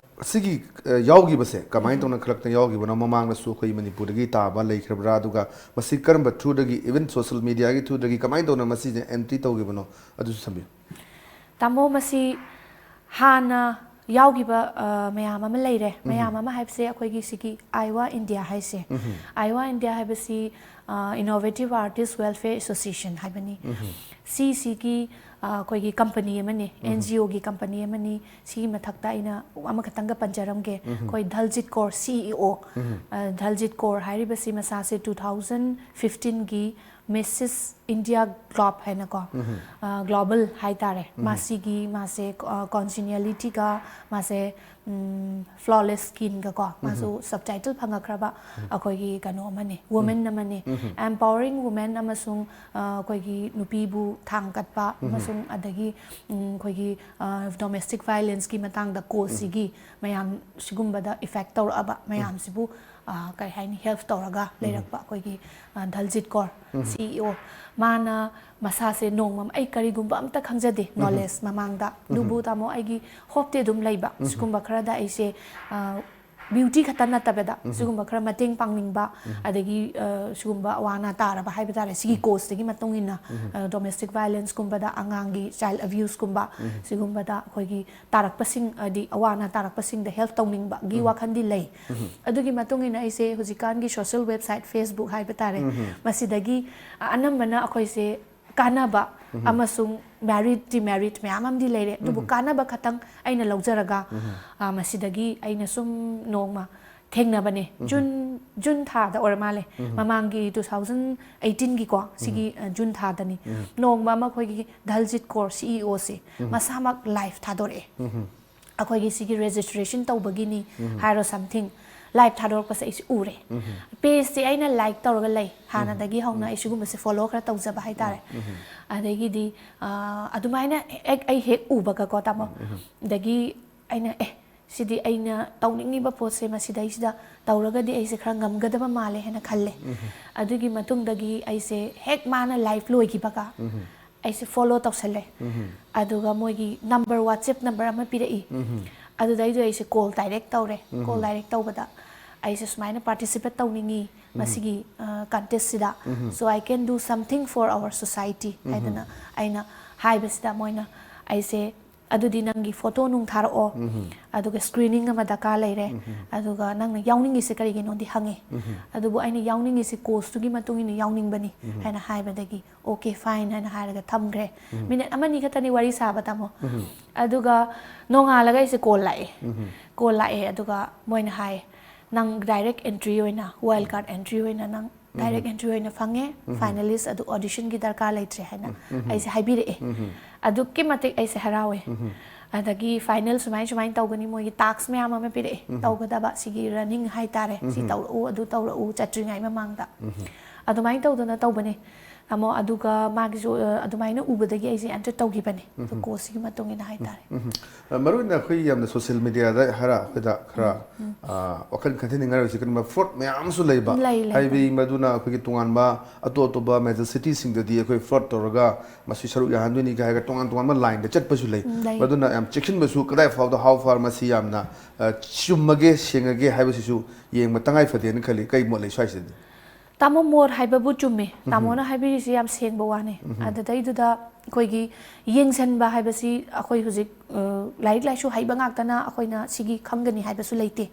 ꯁꯤꯒꯤ, ꯑ, ꯌꯥꯎꯈꯤꯕꯁꯦ ꯀꯃꯥꯏꯅ ꯎꯝ꯫ ꯇꯧꯅ ꯈꯜꯂꯛꯇꯅ ꯌꯥꯎꯈꯤꯕꯅꯣ? ꯃꯃꯥꯡꯗꯁꯨ ꯑꯩꯈꯣꯏ ꯃꯅꯤꯄꯨꯔꯗꯒꯤ ꯇꯥꯕ ꯂꯩꯈ꯭ꯔꯕ꯭ꯔꯥ? ꯑꯗꯨꯒ ꯃꯁꯤ ꯀꯔꯝꯕ through ꯗꯒꯤ, even social media ꯒꯤ through ꯗꯒꯤ ꯀꯃꯥꯏꯅ ꯇꯧꯅ ꯃꯁꯤꯁꯦ entry ꯇꯧꯈꯤꯕꯅꯣ? ꯑꯗꯨꯁꯨ ꯊꯝꯕꯤꯌꯨ꯫ ꯇꯥꯃꯣ, ꯃꯁꯤ ꯍꯥꯟꯅ ꯌꯥꯎꯈꯤꯕ, ꯑ, ꯃꯌꯥꯝ ꯑꯃ ꯂꯩꯔꯦ꯫ ꯎꯝ꯫ ꯃꯌꯥꯝ ꯑꯃ ꯍꯥꯏꯕꯁꯦ ꯑꯩꯈꯣꯏꯒꯤ ꯁꯤꯒꯤ ꯑꯥꯏꯋꯥ ꯏꯟꯗꯤꯌꯥ ꯍꯥꯏꯁꯦ꯫ ꯎꯝ꯫ ꯑꯥꯏꯋꯥ ꯏꯟꯗꯤꯌꯥ ꯍꯥꯏꯕꯁꯤ, Innovative Artist Welfare Association ꯍꯥꯏꯕꯅꯤ꯫ ꯁꯤꯁꯤꯒꯤ ꯑꯩꯈꯣꯏꯒꯤ ꯀꯝꯄꯅꯤ ꯑꯃꯅꯤ, ꯑꯦꯟ ꯖꯤ ꯑꯣꯒꯤ ꯀꯝꯄꯅꯤ ꯑꯃꯅꯤ꯫ ꯁꯤꯒꯤ ꯃꯊꯛꯇ ꯑꯩꯅ ꯑꯃꯈꯛꯇꯪꯒ ꯄꯟꯖꯔꯝꯒꯦ꯫ ꯑꯩꯈꯣꯏ ꯙꯜꯖꯤꯠ ꯀꯣꯔ ꯁꯤ ꯏ ꯑꯣ꯫ ꯙꯜꯖꯤꯠ ꯀꯣꯔ ꯍꯥꯏꯔꯤꯕꯁꯤ ꯃꯁꯥꯁꯦ ꯇꯨ ꯊꯥꯎꯖꯟ ꯐꯤꯐꯇꯤꯟꯒꯤ ꯃꯤꯁꯤꯁ ꯏꯟꯗꯤꯌꯥ ꯒ꯭ꯂꯣꯕ ꯍꯥꯏꯅꯀꯣ, ꯒ꯭ꯂꯣꯕꯜ ꯍꯥꯏꯇꯥꯔꯦ꯫ ꯃꯁꯤꯒꯤ ꯃꯥꯁꯦ ꯀꯣꯟꯁꯤꯅꯤꯌꯦꯂꯤꯇꯤꯒ ꯃꯥꯁꯦ ꯐ꯭ꯂꯣꯂꯦꯁ ꯁ꯭ꯀꯤꯟꯒꯀꯣ, ꯃꯥꯁꯨ ꯁꯕꯇꯥꯏꯇꯜ ꯐꯪꯉꯛꯈ꯭ꯔꯕ ꯑꯩꯈꯣꯏꯒꯤ ꯀꯩꯅꯣ ꯑꯃꯅꯤ, ꯋꯨꯃꯦꯟ ꯑꯃꯅꯤ꯫ ꯑꯦꯝꯄꯥꯋꯔꯤꯡ ꯋꯨꯃꯦꯟ ꯑꯃꯁꯨꯡ ꯑꯩꯈꯣꯏꯒꯤ ꯅꯨꯄꯤꯕꯨ ꯊꯥꯡ ꯀꯠꯄ ꯑꯃꯁꯨꯡ ꯑꯗꯒꯤ ꯑꯩꯈꯣꯏꯒꯤ ꯗꯣꯃꯦꯁꯇꯤꯛ ꯚꯥꯏꯂꯦꯟꯁꯀꯤ ꯃꯇꯥꯡꯗ ꯀꯣꯁꯁꯤꯒꯤ ꯃꯌꯥꯝ ꯁꯤꯒꯨꯝꯕꯗ ꯏꯐꯦꯛ ꯇꯧꯔꯛꯑꯕ ꯃꯌꯥꯝꯁꯤꯕꯨ ꯀꯔꯤ ꯍꯥꯏꯅꯤ, ꯍꯦꯜꯞ ꯇꯧꯔꯒ ꯂꯩꯔꯛꯄ ꯑꯩꯈꯣꯏꯒꯤ ꯙꯜꯖꯤꯠ ꯀꯣꯔ ꯁꯤ ꯏ ꯑꯣ꯫ ꯃꯥꯅ ꯃꯁꯥꯁꯦ ꯅꯣꯡꯃ ꯑꯩ ꯀꯔꯤꯒꯨꯝꯕ ꯑꯝꯇ ꯈꯪꯖꯗꯦ ꯅꯣꯂꯦꯖ ꯃꯃꯥꯡꯗ, ꯑꯗꯨꯕꯨ ꯇꯥꯃꯣ ꯑꯩꯒꯤ ꯍꯣꯞꯇꯤ ꯑꯗꯨꯝ ꯂꯩꯕ꯫ ꯁꯤꯒꯨꯝꯕ ꯈꯔꯗ ꯑꯩꯁꯦ ꯕ꯭ꯌꯨꯇꯤ ꯈꯛꯇ ꯅꯠꯇꯕꯗ ꯁꯤꯒꯨꯝꯕ ꯈꯔ ꯃꯇꯦꯡ ꯄꯥꯡꯅꯤꯡꯕ, ꯑꯗꯒꯤ ꯁꯤꯒꯨꯝꯕ ꯑꯋꯥ ꯑꯅꯥ ꯇꯥꯔꯕ ꯍꯥꯏꯕ ꯇꯥꯔꯦ, ꯁꯤꯒꯤ ꯀꯣꯁꯇꯒꯤ ꯃꯇꯨꯡ ꯏꯟꯅ ꯗꯣꯃꯦꯁꯇꯤꯛ ꯚꯥꯏꯂꯦꯟꯁꯀꯨꯝꯕꯗ, ꯑꯉꯥꯡꯒꯤ ꯆꯥꯏꯜ ꯑꯕ꯭ꯌꯨꯁꯀꯨꯝꯕ ꯁꯤꯒꯨꯝꯕꯗ ꯑꯩꯈꯣꯏꯒꯤ ꯇꯥꯔꯛꯄꯁꯤꯡ, ꯍꯥꯏꯗꯤ ꯑꯋꯥ ꯑꯅꯥ ꯇꯥꯔꯛꯄꯁꯤꯡꯗ ꯍꯦꯜꯞ ꯇꯧꯅꯤꯡꯕꯒꯤ ꯋꯥꯈꯜꯗꯤ ꯂꯩ꯫ ꯑꯗꯨꯒꯤ ꯃꯇꯨꯡ ꯏꯟꯅ ꯑꯩꯁꯦ ꯍꯧꯖꯤꯛꯀꯥꯟꯒꯤ ꯁꯣꯁꯦꯜ ꯋꯦꯕꯁꯥꯏꯠ ꯐꯦꯁꯕꯨꯛ ꯍꯥꯏꯕ ꯇꯥꯔꯦ, ꯃꯁꯤꯗꯒꯤ ꯑꯅꯝꯕꯅ ꯑꯩꯈꯣꯏꯁꯦ ꯀꯥꯟꯅꯕ ꯑꯃꯁꯨꯡ ꯃꯦꯔꯤꯠ ꯗꯤꯃꯦꯔꯤꯠ ꯃꯌꯥꯝ ꯑꯃꯗꯤ ꯂꯩꯔꯦ, ꯑꯗꯨꯕꯨ ꯀꯥꯟꯅꯕ ꯈꯛꯇꯪ ꯑꯩꯅ ꯂꯧꯖꯔꯒ ꯃꯁꯤꯗꯒꯤ ꯑꯩꯅ ꯁꯨꯝ ꯅꯣꯡꯃ ꯊꯦꯡꯅꯕꯅꯦ꯫ ꯖꯨꯟ ꯖꯨꯟ ꯊꯥꯗ ꯑꯣꯏꯔ ꯃꯥꯜꯂꯦ, ꯃꯃꯥꯡꯒꯤ ꯇꯨ ꯊꯥꯎꯖꯟ ꯑꯩꯠꯇꯤꯟꯒꯤꯀꯣ, ꯁꯤꯒꯤ ꯖꯨꯟ ꯊꯥꯗꯅꯤ꯫ ꯅꯣꯡꯃ ꯑꯃ ꯑꯩꯈꯣꯏꯒꯤ ꯙꯜꯖꯤꯠ ꯀꯣꯔ ꯁꯤ ꯏ ꯑꯣꯁꯦ ꯃꯁꯥꯃꯛ ꯂꯥꯏꯐ ꯊꯥꯗꯣꯔꯛꯑꯦ꯫ ꯑꯩꯈꯣꯏꯒꯤ ꯁꯤꯒꯤ ꯔꯦꯖꯤꯁꯇ꯭ꯔꯦꯁꯟ ꯇꯧꯕꯒꯤꯅꯤ ꯍꯥꯏꯔꯣ ꯁꯝꯊꯤꯡ, ꯂꯥꯏꯐ ꯊꯥꯗꯣꯔꯛꯄꯁꯦ ꯑꯩꯁꯦ ꯎꯔꯦ꯫ ꯄꯦꯖꯁꯦ ꯑꯩꯅ ꯂꯥꯏꯛ ꯇꯧꯔꯒ ꯂꯩ, ꯍꯥꯟꯅꯗꯒꯤ ꯍꯧꯅ ꯑꯩ ꯁꯤꯒꯨꯝꯕꯁꯦ ꯐꯣꯂꯣ ꯈꯔ ꯇꯧꯖꯕ ꯍꯥꯏꯇꯥꯔꯦ꯫ ꯑꯗꯒꯤꯗꯤ ꯑꯗꯨꯃꯥꯏꯅ ꯍꯦꯛ ꯑꯩ ꯍꯦꯛ ꯎꯕꯒꯀꯣ ꯇꯥꯃꯣ, ꯑꯗꯒꯤ ꯑꯩꯅ ꯑꯦ ꯁꯤꯗꯤ ꯑꯩꯅ ꯇꯧꯅꯤꯡꯉꯤꯕ ꯄꯣꯠꯁꯦ ꯃꯁꯤꯗꯩꯁꯤꯗ ꯇꯧꯔꯒꯗꯤ ꯑꯩꯁꯦ ꯈꯔ ꯉꯝꯒꯗꯕ ꯃꯥꯜꯂꯦ ꯍꯥꯏꯅ ꯈꯜꯂꯦ꯫ ꯑꯗꯨꯒꯤ ꯃꯇꯨꯡꯗꯒꯤ ꯑꯩꯁꯦ ꯍꯦꯛ ꯃꯥꯅ ꯂꯥꯏꯐ ꯂꯣꯏꯈꯤꯕꯒ ꯑꯩꯁꯦ ꯐꯣꯂꯣ ꯇꯧꯁꯜꯂꯦ꯫ ꯑꯗꯨꯒ ꯃꯣꯏꯒꯤ ꯅꯝꯕꯔ, ꯋꯥꯆꯦꯞ ꯅꯝꯕꯔ ꯑꯃ ꯄꯤꯔꯛꯏ꯫ ꯑꯗꯨꯗꯩꯗꯨꯗ ꯑꯩꯁꯦ ꯀꯣꯜ ꯗꯥꯏꯔꯦꯛ ꯇꯧꯔꯦ꯫ ꯀꯣꯜ ꯗꯥꯏꯔꯦꯛ ꯇꯧꯕꯗ ꯑꯩꯁꯦ ꯁꯨꯃꯥꯏꯅ ꯄꯥꯔꯇꯤꯁꯤꯄꯦꯠ ꯇꯧꯅꯤꯡꯉꯤ ꯃꯁꯤꯒꯤ ꯀꯟꯇꯦꯁꯁꯤꯗ, so I can do something for our society ꯍꯥꯏꯗꯅ ꯑꯩꯅ ꯍꯥꯏꯕꯁꯤꯗ ꯃꯣꯏꯅ ꯑꯩꯁꯦ ꯑꯗꯨꯗꯤ ꯅꯪꯒꯤ ꯐꯣꯇꯣ ꯅꯨꯡ ꯊꯥꯔꯛꯑꯣ, ꯑꯗꯨꯒ ꯁ꯭ꯀ꯭ꯔꯤꯅꯤꯡ ꯑꯃ ꯗꯔꯀꯥꯔ ꯂꯩꯔꯦ, ꯑꯗꯨꯒ ꯅꯪꯅ ꯌꯥꯎꯅꯤꯡꯉꯤꯁꯦ ꯀꯔꯤꯒꯤꯅꯣꯗꯤ ꯍꯪꯉꯦ꯫ ꯑꯗꯨꯕꯨ ꯑꯩꯅ ꯌꯥꯎꯅꯤꯡꯉꯤꯁꯦ ꯀꯣꯁꯇꯨꯒꯤ ꯃꯇꯨꯡ ꯏꯟꯅ ꯌꯥꯎꯅꯤꯡꯕꯅꯤ ꯍꯥꯏꯅ ꯍꯥꯏꯕꯗꯒꯤ, "ꯑꯣꯀꯦ, ꯐꯥꯏꯟ" ꯍꯥꯏꯅ ꯍꯥꯏꯔꯒ ꯊꯝꯈ꯭ꯔꯦ꯫ ꯃꯤꯅꯤꯠ ꯑꯃꯅꯤ ꯈꯛꯇꯅꯤ ꯋꯥꯔꯤ ꯁꯥꯕ, ꯇꯥꯃꯣ꯫ ꯑꯗꯨꯒ ꯅꯣꯡꯉꯥꯜꯂꯒ ꯑꯩꯁꯦ ꯀꯣꯜ ꯂꯥꯛꯑꯦ꯫ ꯀꯣꯜ ꯂꯥꯛꯑꯦ, ꯑꯗꯨꯒ ꯃꯣꯏꯅ ꯍꯥꯏ, "ꯅꯪ ꯗꯥꯏꯔꯦꯛ ꯑꯦꯟꯇ꯭ꯔꯤ ꯑꯣꯏꯅ, ꯋꯥꯏꯜ ꯀꯥꯔꯗ ꯑꯦꯟꯇ꯭ꯔꯤ ꯑꯣꯏꯅ ꯅꯪ ꯗꯥꯏꯔꯦꯛ ꯑꯦꯟꯇ꯭ꯔꯤ ꯑꯣꯏꯅ ꯐꯪꯉꯦ, ꯐꯥꯏꯅꯦꯂꯤꯁ, ꯑꯗꯨ ꯑꯣꯗꯤꯁꯟꯒꯤ ꯗꯔꯀꯥꯔ ꯂꯩꯇ꯭ꯔꯦ" ꯍꯥꯏꯅ ꯑꯩꯁꯦ ꯍꯥꯏꯕꯤꯔꯛꯑꯦ꯫ ꯑꯗꯨꯛꯀꯤ ꯃꯇꯤꯛ ꯑꯩꯁꯦ ꯍꯔꯥꯎꯋꯦ꯫ ꯑꯗꯒꯤ ꯐꯥꯏꯅꯦꯜ ꯁꯨꯃꯥꯏ ꯁꯨꯃꯥꯏꯅ ꯇꯧꯒꯅꯤ, ꯃꯣꯏꯒꯤ ꯇꯥꯛꯁ ꯃꯌꯥꯝ ꯑꯃ ꯄꯤꯔꯛꯑꯦ, ꯇꯧꯒꯗꯕ ꯁꯤꯒꯤ ꯔꯟꯅꯤꯡ ꯍꯥꯏꯇꯥꯔꯦ, "ꯁꯤ ꯇꯧꯔꯛꯎ, ꯑꯗꯨ ꯇꯧꯔꯛꯎ" ꯆꯠꯇ꯭ꯔꯤꯉꯩ ꯃꯃꯥꯡꯗ꯫ ꯑꯗꯨꯃꯥꯏꯅ ꯇꯧꯗꯅ ꯇꯧꯕꯅꯦ꯫ ꯇꯥꯃꯣ, ꯑꯗꯨꯒ ꯃꯥꯒꯤꯁꯨ, ꯑ, ꯑꯗꯨꯃꯥꯏꯅ ꯎꯕꯗꯒꯤ ꯑꯩꯁꯦ ꯑꯦꯟꯇꯔ ꯇꯧꯈꯤꯕꯅꯦ꯫ ꯑꯗꯨ ꯀꯣꯁꯁꯤꯒꯤ ꯃꯇꯨꯡ ꯏꯟꯅ ꯍꯥꯏꯇꯥꯔꯦ꯫ ꯑ, ꯃꯔꯨ ꯑꯣꯏꯅ ꯑꯩꯈꯣꯏ ꯌꯥꯝꯅ ꯁꯣꯁꯤꯌꯦꯜ ꯃꯦꯗꯤꯌꯥꯗ ꯈꯔ ꯑꯩꯈꯣꯏꯗ ꯈꯔ, ꯑ, ꯋꯥꯈꯜ ꯈꯟꯊꯅꯤꯡꯉꯥꯏ ꯑꯣꯏꯁꯦ, ꯀꯔꯤꯒꯨꯝꯕ ꯐ꯭ꯔꯣꯗ ꯃꯌꯥꯝ ꯑꯃꯁꯨ ꯂꯩꯕ꯫ ꯂꯩ, ꯂꯩ, ꯍꯥꯏꯕꯗꯤ ꯂꯩ꯫ ꯃꯗꯨꯅ ꯑꯩꯈꯣꯏꯒꯤ ꯇꯣꯉꯥꯟꯕ ꯑꯇꯣꯞ ꯑꯇꯣꯞꯄ ꯃꯦꯖꯔ ꯁꯤꯇꯤꯁꯤꯡꯗꯗꯤ ꯑꯩꯈꯣꯏ ꯐ꯭ꯔꯣꯗ ꯇꯧꯔꯒ ꯃꯁꯤ ꯁꯔꯨꯛ ꯌꯥꯍꯟꯗꯣꯏꯅꯤ ꯀꯥꯏ ꯍꯥꯏꯔꯒ ꯇꯣꯉꯥꯟ ꯇꯣꯉꯥꯟꯕ ꯂꯥꯏꯟꯗ ꯆꯠꯄꯁꯨ ꯂꯩ꯫ ꯎꯝ, ꯂꯩ꯫ ꯃꯗꯨꯅ ꯌꯥꯝ ꯆꯦꯛꯁꯤꯟꯕꯁꯨ, ꯀꯗꯥꯏ ꯐꯥꯎꯗ, how far ꯃꯁꯤ ꯌꯥꯝꯅ, ꯑ, ꯆꯨꯝꯃꯒꯦ, ꯁꯦꯡꯉꯒꯦ ꯍꯥꯏꯕꯁꯤꯁꯨ ꯌꯦꯡꯕ ꯇꯉꯥꯏ ꯐꯗꯦꯅ ꯈꯜꯂꯤ꯫ ꯀꯩ ꯃꯣꯠ ꯂꯩ ꯁ꯭ꯋꯥꯏꯁꯤꯗꯗꯤ? ꯇꯥꯃꯣ, ꯃꯣꯠ ꯍꯥꯏꯕꯕꯨ ꯆꯨꯝꯃꯦ꯫ ꯇꯥꯃꯣꯅ ꯍꯥꯏꯕꯤꯔꯤꯁꯤ ꯌꯥꯝ ꯁꯦꯡꯕ ꯋꯥꯅꯦ꯫ ꯑꯗꯨꯗꯩꯗꯨꯗ ꯑꯩꯈꯣꯏꯒꯤ ꯌꯦꯡꯁꯟꯕ ꯍꯥꯏꯕꯁꯤ ꯑꯩꯈꯣꯏ ꯍꯧꯖꯤꯛ, ꯑ, ꯂꯥꯏꯔꯤꯛ ꯂꯥꯏꯁꯨ ꯍꯩꯕ ꯉꯥꯛꯇꯅ ꯑꯩꯈꯣꯏꯅ ꯁꯤꯒꯤ ꯈꯪꯒꯅꯤ ꯍꯥꯏꯕꯁꯨ ꯂꯩꯇꯦ꯫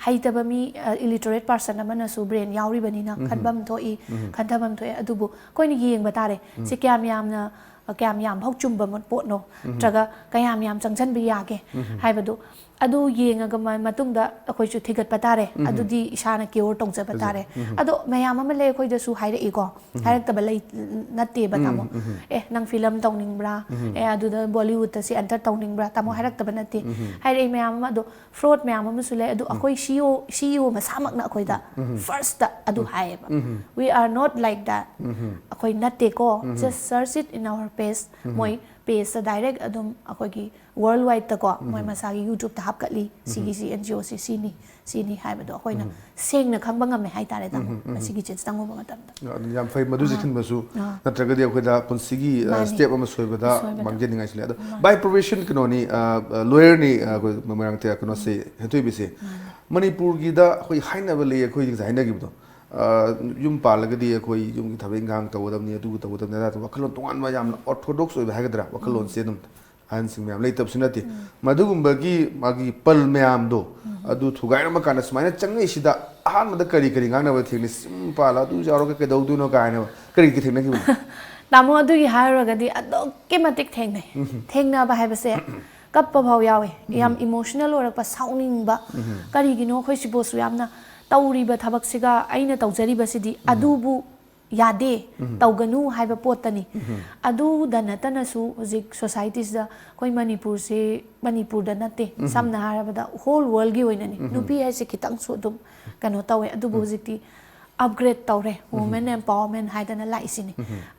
ꯍꯩꯇꯕ ꯃꯤ, ꯑ, ꯏꯂꯤꯇꯔꯦꯠ ꯄꯥꯔꯁꯟ ꯑꯃꯅꯁꯨ ꯕ꯭ꯔꯦꯟ ꯌꯥꯎꯔꯤꯕꯅꯤꯅ ꯈꯟꯐꯝ ꯊꯣꯛꯏ, ꯈꯟꯊꯐꯝ ꯊꯣꯛꯑꯦ꯫ ꯑꯗꯨꯕꯨ ꯑꯩꯈꯣꯏꯅ ꯌꯦꯡꯕ ꯇꯥꯔꯦ, ꯁꯤ ꯀꯌꯥꯝ ꯌꯥꯝꯅ, ꯑ, ꯀꯌꯥꯝ ꯌꯥꯝ ꯐꯥꯎ ꯆꯨꯝꯕ ꯃ-, ꯄꯣꯠꯅꯣ, ꯅꯠꯇ꯭ꯔꯒ ꯀꯌꯥꯝ ꯌꯥꯝ ꯆꯪꯁꯟꯕ ꯌꯥꯒꯦ ꯍꯥꯏꯕꯗꯨ꯫ ꯑꯗꯨ ꯌꯦꯡꯉꯒ ꯃ-, ꯃꯇꯨꯡꯗ ꯑꯩꯈꯣꯏꯁꯨ ꯊꯤꯒꯠꯄ ꯇꯥꯔꯦ꯫ ꯑꯗꯨꯗꯤ ꯏꯁꯥꯅ ꯀ꯭ꯌꯣꯔ ꯇꯧꯖꯕ ꯇꯥꯔꯦ꯫ ꯑꯗꯣ ꯃꯌꯥꯝ ꯑꯃ ꯂꯩ, ꯑꯩꯈꯣꯏꯗꯁꯨ ꯍꯥꯏꯔꯛꯏꯀꯣ, ꯍꯥꯏꯔꯛꯇꯕ ꯂꯩ ꯅꯠꯇꯦꯕ, ꯇꯥꯃꯣ꯫ "ꯑꯦ, ꯅꯪ ꯐꯤꯂꯝ ꯇꯧꯅꯤꯡꯕ꯭ꯔꯥ? ꯑꯦ, ꯑꯗꯨꯗ ꯕꯣꯂꯤꯋꯨꯗꯇ ꯁꯤ ꯑꯦꯟꯇꯔ ꯇꯧꯅꯤꯡꯕ꯭ꯔꯥ?" ꯇꯥꯃꯣ, ꯍꯥꯏꯔꯛꯇꯕ ꯅꯠꯇꯦ꯫ ꯍꯥꯏꯔꯛꯏ ꯃꯌꯥꯝ ꯑꯃ꯫ ꯑꯗꯣ ꯐ꯭ꯔꯣꯗ ꯃꯌꯥꯝ ꯑꯃꯁꯨ ꯂꯩ꯫ ꯑꯗꯣ ꯑꯩꯈꯣꯏ ꯁꯤ ꯏ ꯑꯣ, ꯁꯤ ꯏ ꯑꯣ ꯃꯁꯥꯃꯛꯅ ꯑꯩꯈꯣꯏꯗ ꯐꯥꯔꯁꯇ ꯑꯗꯨ ꯍꯥꯏꯌꯦꯕ, "We are not like that." ꯑꯩꯈꯣꯏ ꯅꯠꯇꯦꯀꯣ, "Just search it in our page." ꯃꯣꯏ ꯄꯦꯖꯇ ꯗꯥꯏꯔꯦꯛ ꯑꯗꯨꯝ ꯑꯩꯈꯣꯏꯒꯤ ꯋꯥꯔꯜ ꯋꯥꯏꯗꯇꯀꯣ ꯃꯣꯏ ꯃꯁꯥꯒꯤ ꯌꯨꯇ꯭ꯌꯨꯕꯇ ꯍꯥꯞꯀꯠꯂꯤ, "ꯁꯤꯒꯤꯁꯤ ꯑꯦꯟ ꯖꯤ ꯑꯣꯁꯤ ꯁꯤꯅꯤ, ꯁꯤꯅꯤ" ꯍꯥꯏꯕꯗꯣ ꯑꯩꯈꯣꯏꯅ ꯁꯦꯡꯅ ꯈꯪꯕ ꯉꯝꯃꯦ ꯍꯥꯏꯇꯥꯔꯦ, ꯇꯥꯃꯣ, ꯃꯁꯤꯒꯤ ꯆꯦ ꯆꯪꯉꯨꯕ ꯃꯇꯝꯗ꯫ ꯑꯗꯨ ꯌꯥꯝ ꯐꯩ, ꯃꯗꯨ ꯆꯦꯛꯁꯤꯟꯕꯁꯨ꯫ ꯑꯥ꯫ ꯅꯠꯇ꯭ꯔꯒꯗꯤ ꯑꯩꯈꯣꯏꯗ ꯄꯨꯟꯁꯤꯒꯤ, ꯑ, ꯃꯥꯅꯤ꯫ ꯁ꯭ꯇꯦꯞ ꯑꯃ ꯁꯣꯏꯕꯗ ꯁꯣꯏꯕꯗ꯫ ꯃꯥꯡꯖꯅꯤꯡꯉꯥꯏꯁꯨ ꯂꯩ꯫ ꯑꯗꯣ by profession ꯀꯩꯅꯣꯅꯤ, ꯑ, ꯑ, ꯂꯣꯌꯔꯅꯤ, ꯑ, ꯑꯩꯈꯣꯏ ꯃꯣꯏꯔꯥꯡꯊꯦꯝ ꯀꯩꯅꯣꯁꯦ, ꯍꯦꯟꯊꯣꯏꯕꯤꯁꯦ꯫ ꯃꯅꯤꯄꯨꯔꯒꯤꯗ ꯑꯩꯈꯣꯏ ꯍꯥꯏꯅꯕ ꯂꯩ, ꯑꯩꯈꯣꯏ ꯉꯁꯥꯏ ꯍꯥꯏꯅꯈꯤꯕꯗꯣ꯫ ꯑ, ꯌꯨꯝ ꯄꯥꯜꯂꯒꯗꯤ ꯑꯩꯈꯣꯏ ꯌꯨꯝꯒꯤ ꯊꯕꯛ ꯏꯪꯈꯥꯡ ꯇꯧꯒꯗꯕꯅꯤ, ꯑꯗꯨ ꯇꯧꯒꯗꯕꯅꯤ, ꯑꯗꯥ ꯇꯧ-, ꯋꯥꯈꯜꯂꯣꯟ ꯇꯣꯉꯥꯟꯕ ꯌꯥꯝꯅ ꯑꯣꯔꯊꯣꯗꯣꯛꯁ ꯑꯣꯏꯕ ꯍꯥꯏꯒꯗ꯭ꯔꯥ, ꯋꯥꯈꯜꯂꯣꯟꯁꯦ ꯑꯗꯨꯝ ꯑꯍꯟꯁꯤꯡ ꯃꯌꯥꯝ ꯂꯩꯇꯕꯁꯨ ꯅꯠꯇꯦ꯫ ꯃꯗꯨꯒꯨꯝꯕꯒꯤ ꯃꯥꯒꯤ ꯄꯜ ꯃꯌꯥꯝꯗꯣ ꯑꯗꯨ ꯊꯨꯒꯥꯏꯔꯝꯕ ꯀꯥꯟꯗ ꯁꯨꯃꯥꯏꯅ ꯆꯪꯉꯛꯏꯁꯤꯗ ꯑꯍꯥꯟꯕꯗ ꯀꯔꯤ ꯀꯔꯤ ꯉꯥꯡꯅꯕ ꯊꯦꯡꯅꯩ? ꯁꯨꯝ ꯄꯥꯜꯂ ꯑꯗꯨ ꯌꯥꯎꯔꯒ ꯀꯩꯗꯧꯗꯣꯏꯅꯣ ꯀꯥꯏꯅ ꯀꯔꯤ ꯀꯔꯤ ꯊꯦꯡꯅꯈꯤꯕꯅꯣ? ꯇꯥꯃꯣ, ꯑꯗꯨꯒꯤ ꯍꯥꯏꯔꯨꯔꯒꯗꯤ ꯑꯗꯨꯛꯀꯤ ꯃꯇꯤꯛ ꯊꯦꯡꯅꯩ꯫ ꯊꯦꯡꯅꯕ ꯍꯥꯏꯕꯁꯦ ꯀꯞꯄ ꯐꯥꯎ ꯌꯥꯎꯋꯦ꯫ ꯌꯥꯝ ꯏꯃꯣꯁꯅꯦꯜ ꯑꯣꯏꯔꯛꯄ, ꯁꯥꯎꯅꯤꯡꯕ꯫ ꯀꯔꯤꯒꯤꯅꯣ ꯑꯩꯈꯣꯏ ꯁꯤꯕꯨꯁꯨ ꯌꯥꯝꯅ ꯇꯧꯔꯤꯕ ꯊꯕꯛꯁꯤꯒ ꯑꯩꯅ ꯇꯧꯖꯔꯤꯕꯁꯤꯗꯤ ꯑꯗꯨꯕꯨ ꯌꯥꯗꯦ, ꯇꯧꯒꯅꯨ ꯍꯥꯏꯕ ꯄꯣꯠꯇꯅꯤ꯫ ꯑꯗꯨꯗ ꯅꯠꯇꯅꯁꯨ ꯍꯧꯖꯤꯛ ꯁꯣꯁꯥꯏꯇꯤꯁꯤꯗ ꯑꯩꯈꯣꯏ ꯃꯅꯤꯄꯨꯔꯁꯤ, ꯃꯅꯤꯄꯨꯔꯗ ꯅꯠꯇꯦ, ꯁꯝꯅ ꯍꯥꯏꯔꯕꯗ ꯍꯣꯜ ꯋꯥꯔꯜꯒꯤ ꯑꯣꯏꯅꯅꯤ꯫ ꯅꯨꯄꯤ ꯍꯥꯏꯁꯦ ꯈꯤꯇꯪꯁꯨ ꯑꯗꯨꯝ ꯀꯩꯅꯣ ꯇꯧꯋꯦ, ꯑꯗꯨꯕꯨ ꯍꯧꯖꯤꯛꯇꯤ ꯑꯞꯒ꯭ꯔꯦꯗ ꯇꯧꯔꯦ꯫ ꯋꯨꯃꯦꯟ ꯑꯦꯝꯄꯥꯋꯔꯃꯦꯟ ꯍꯥꯏꯗꯅ ꯂꯥꯛꯏꯁꯤꯅꯤ꯫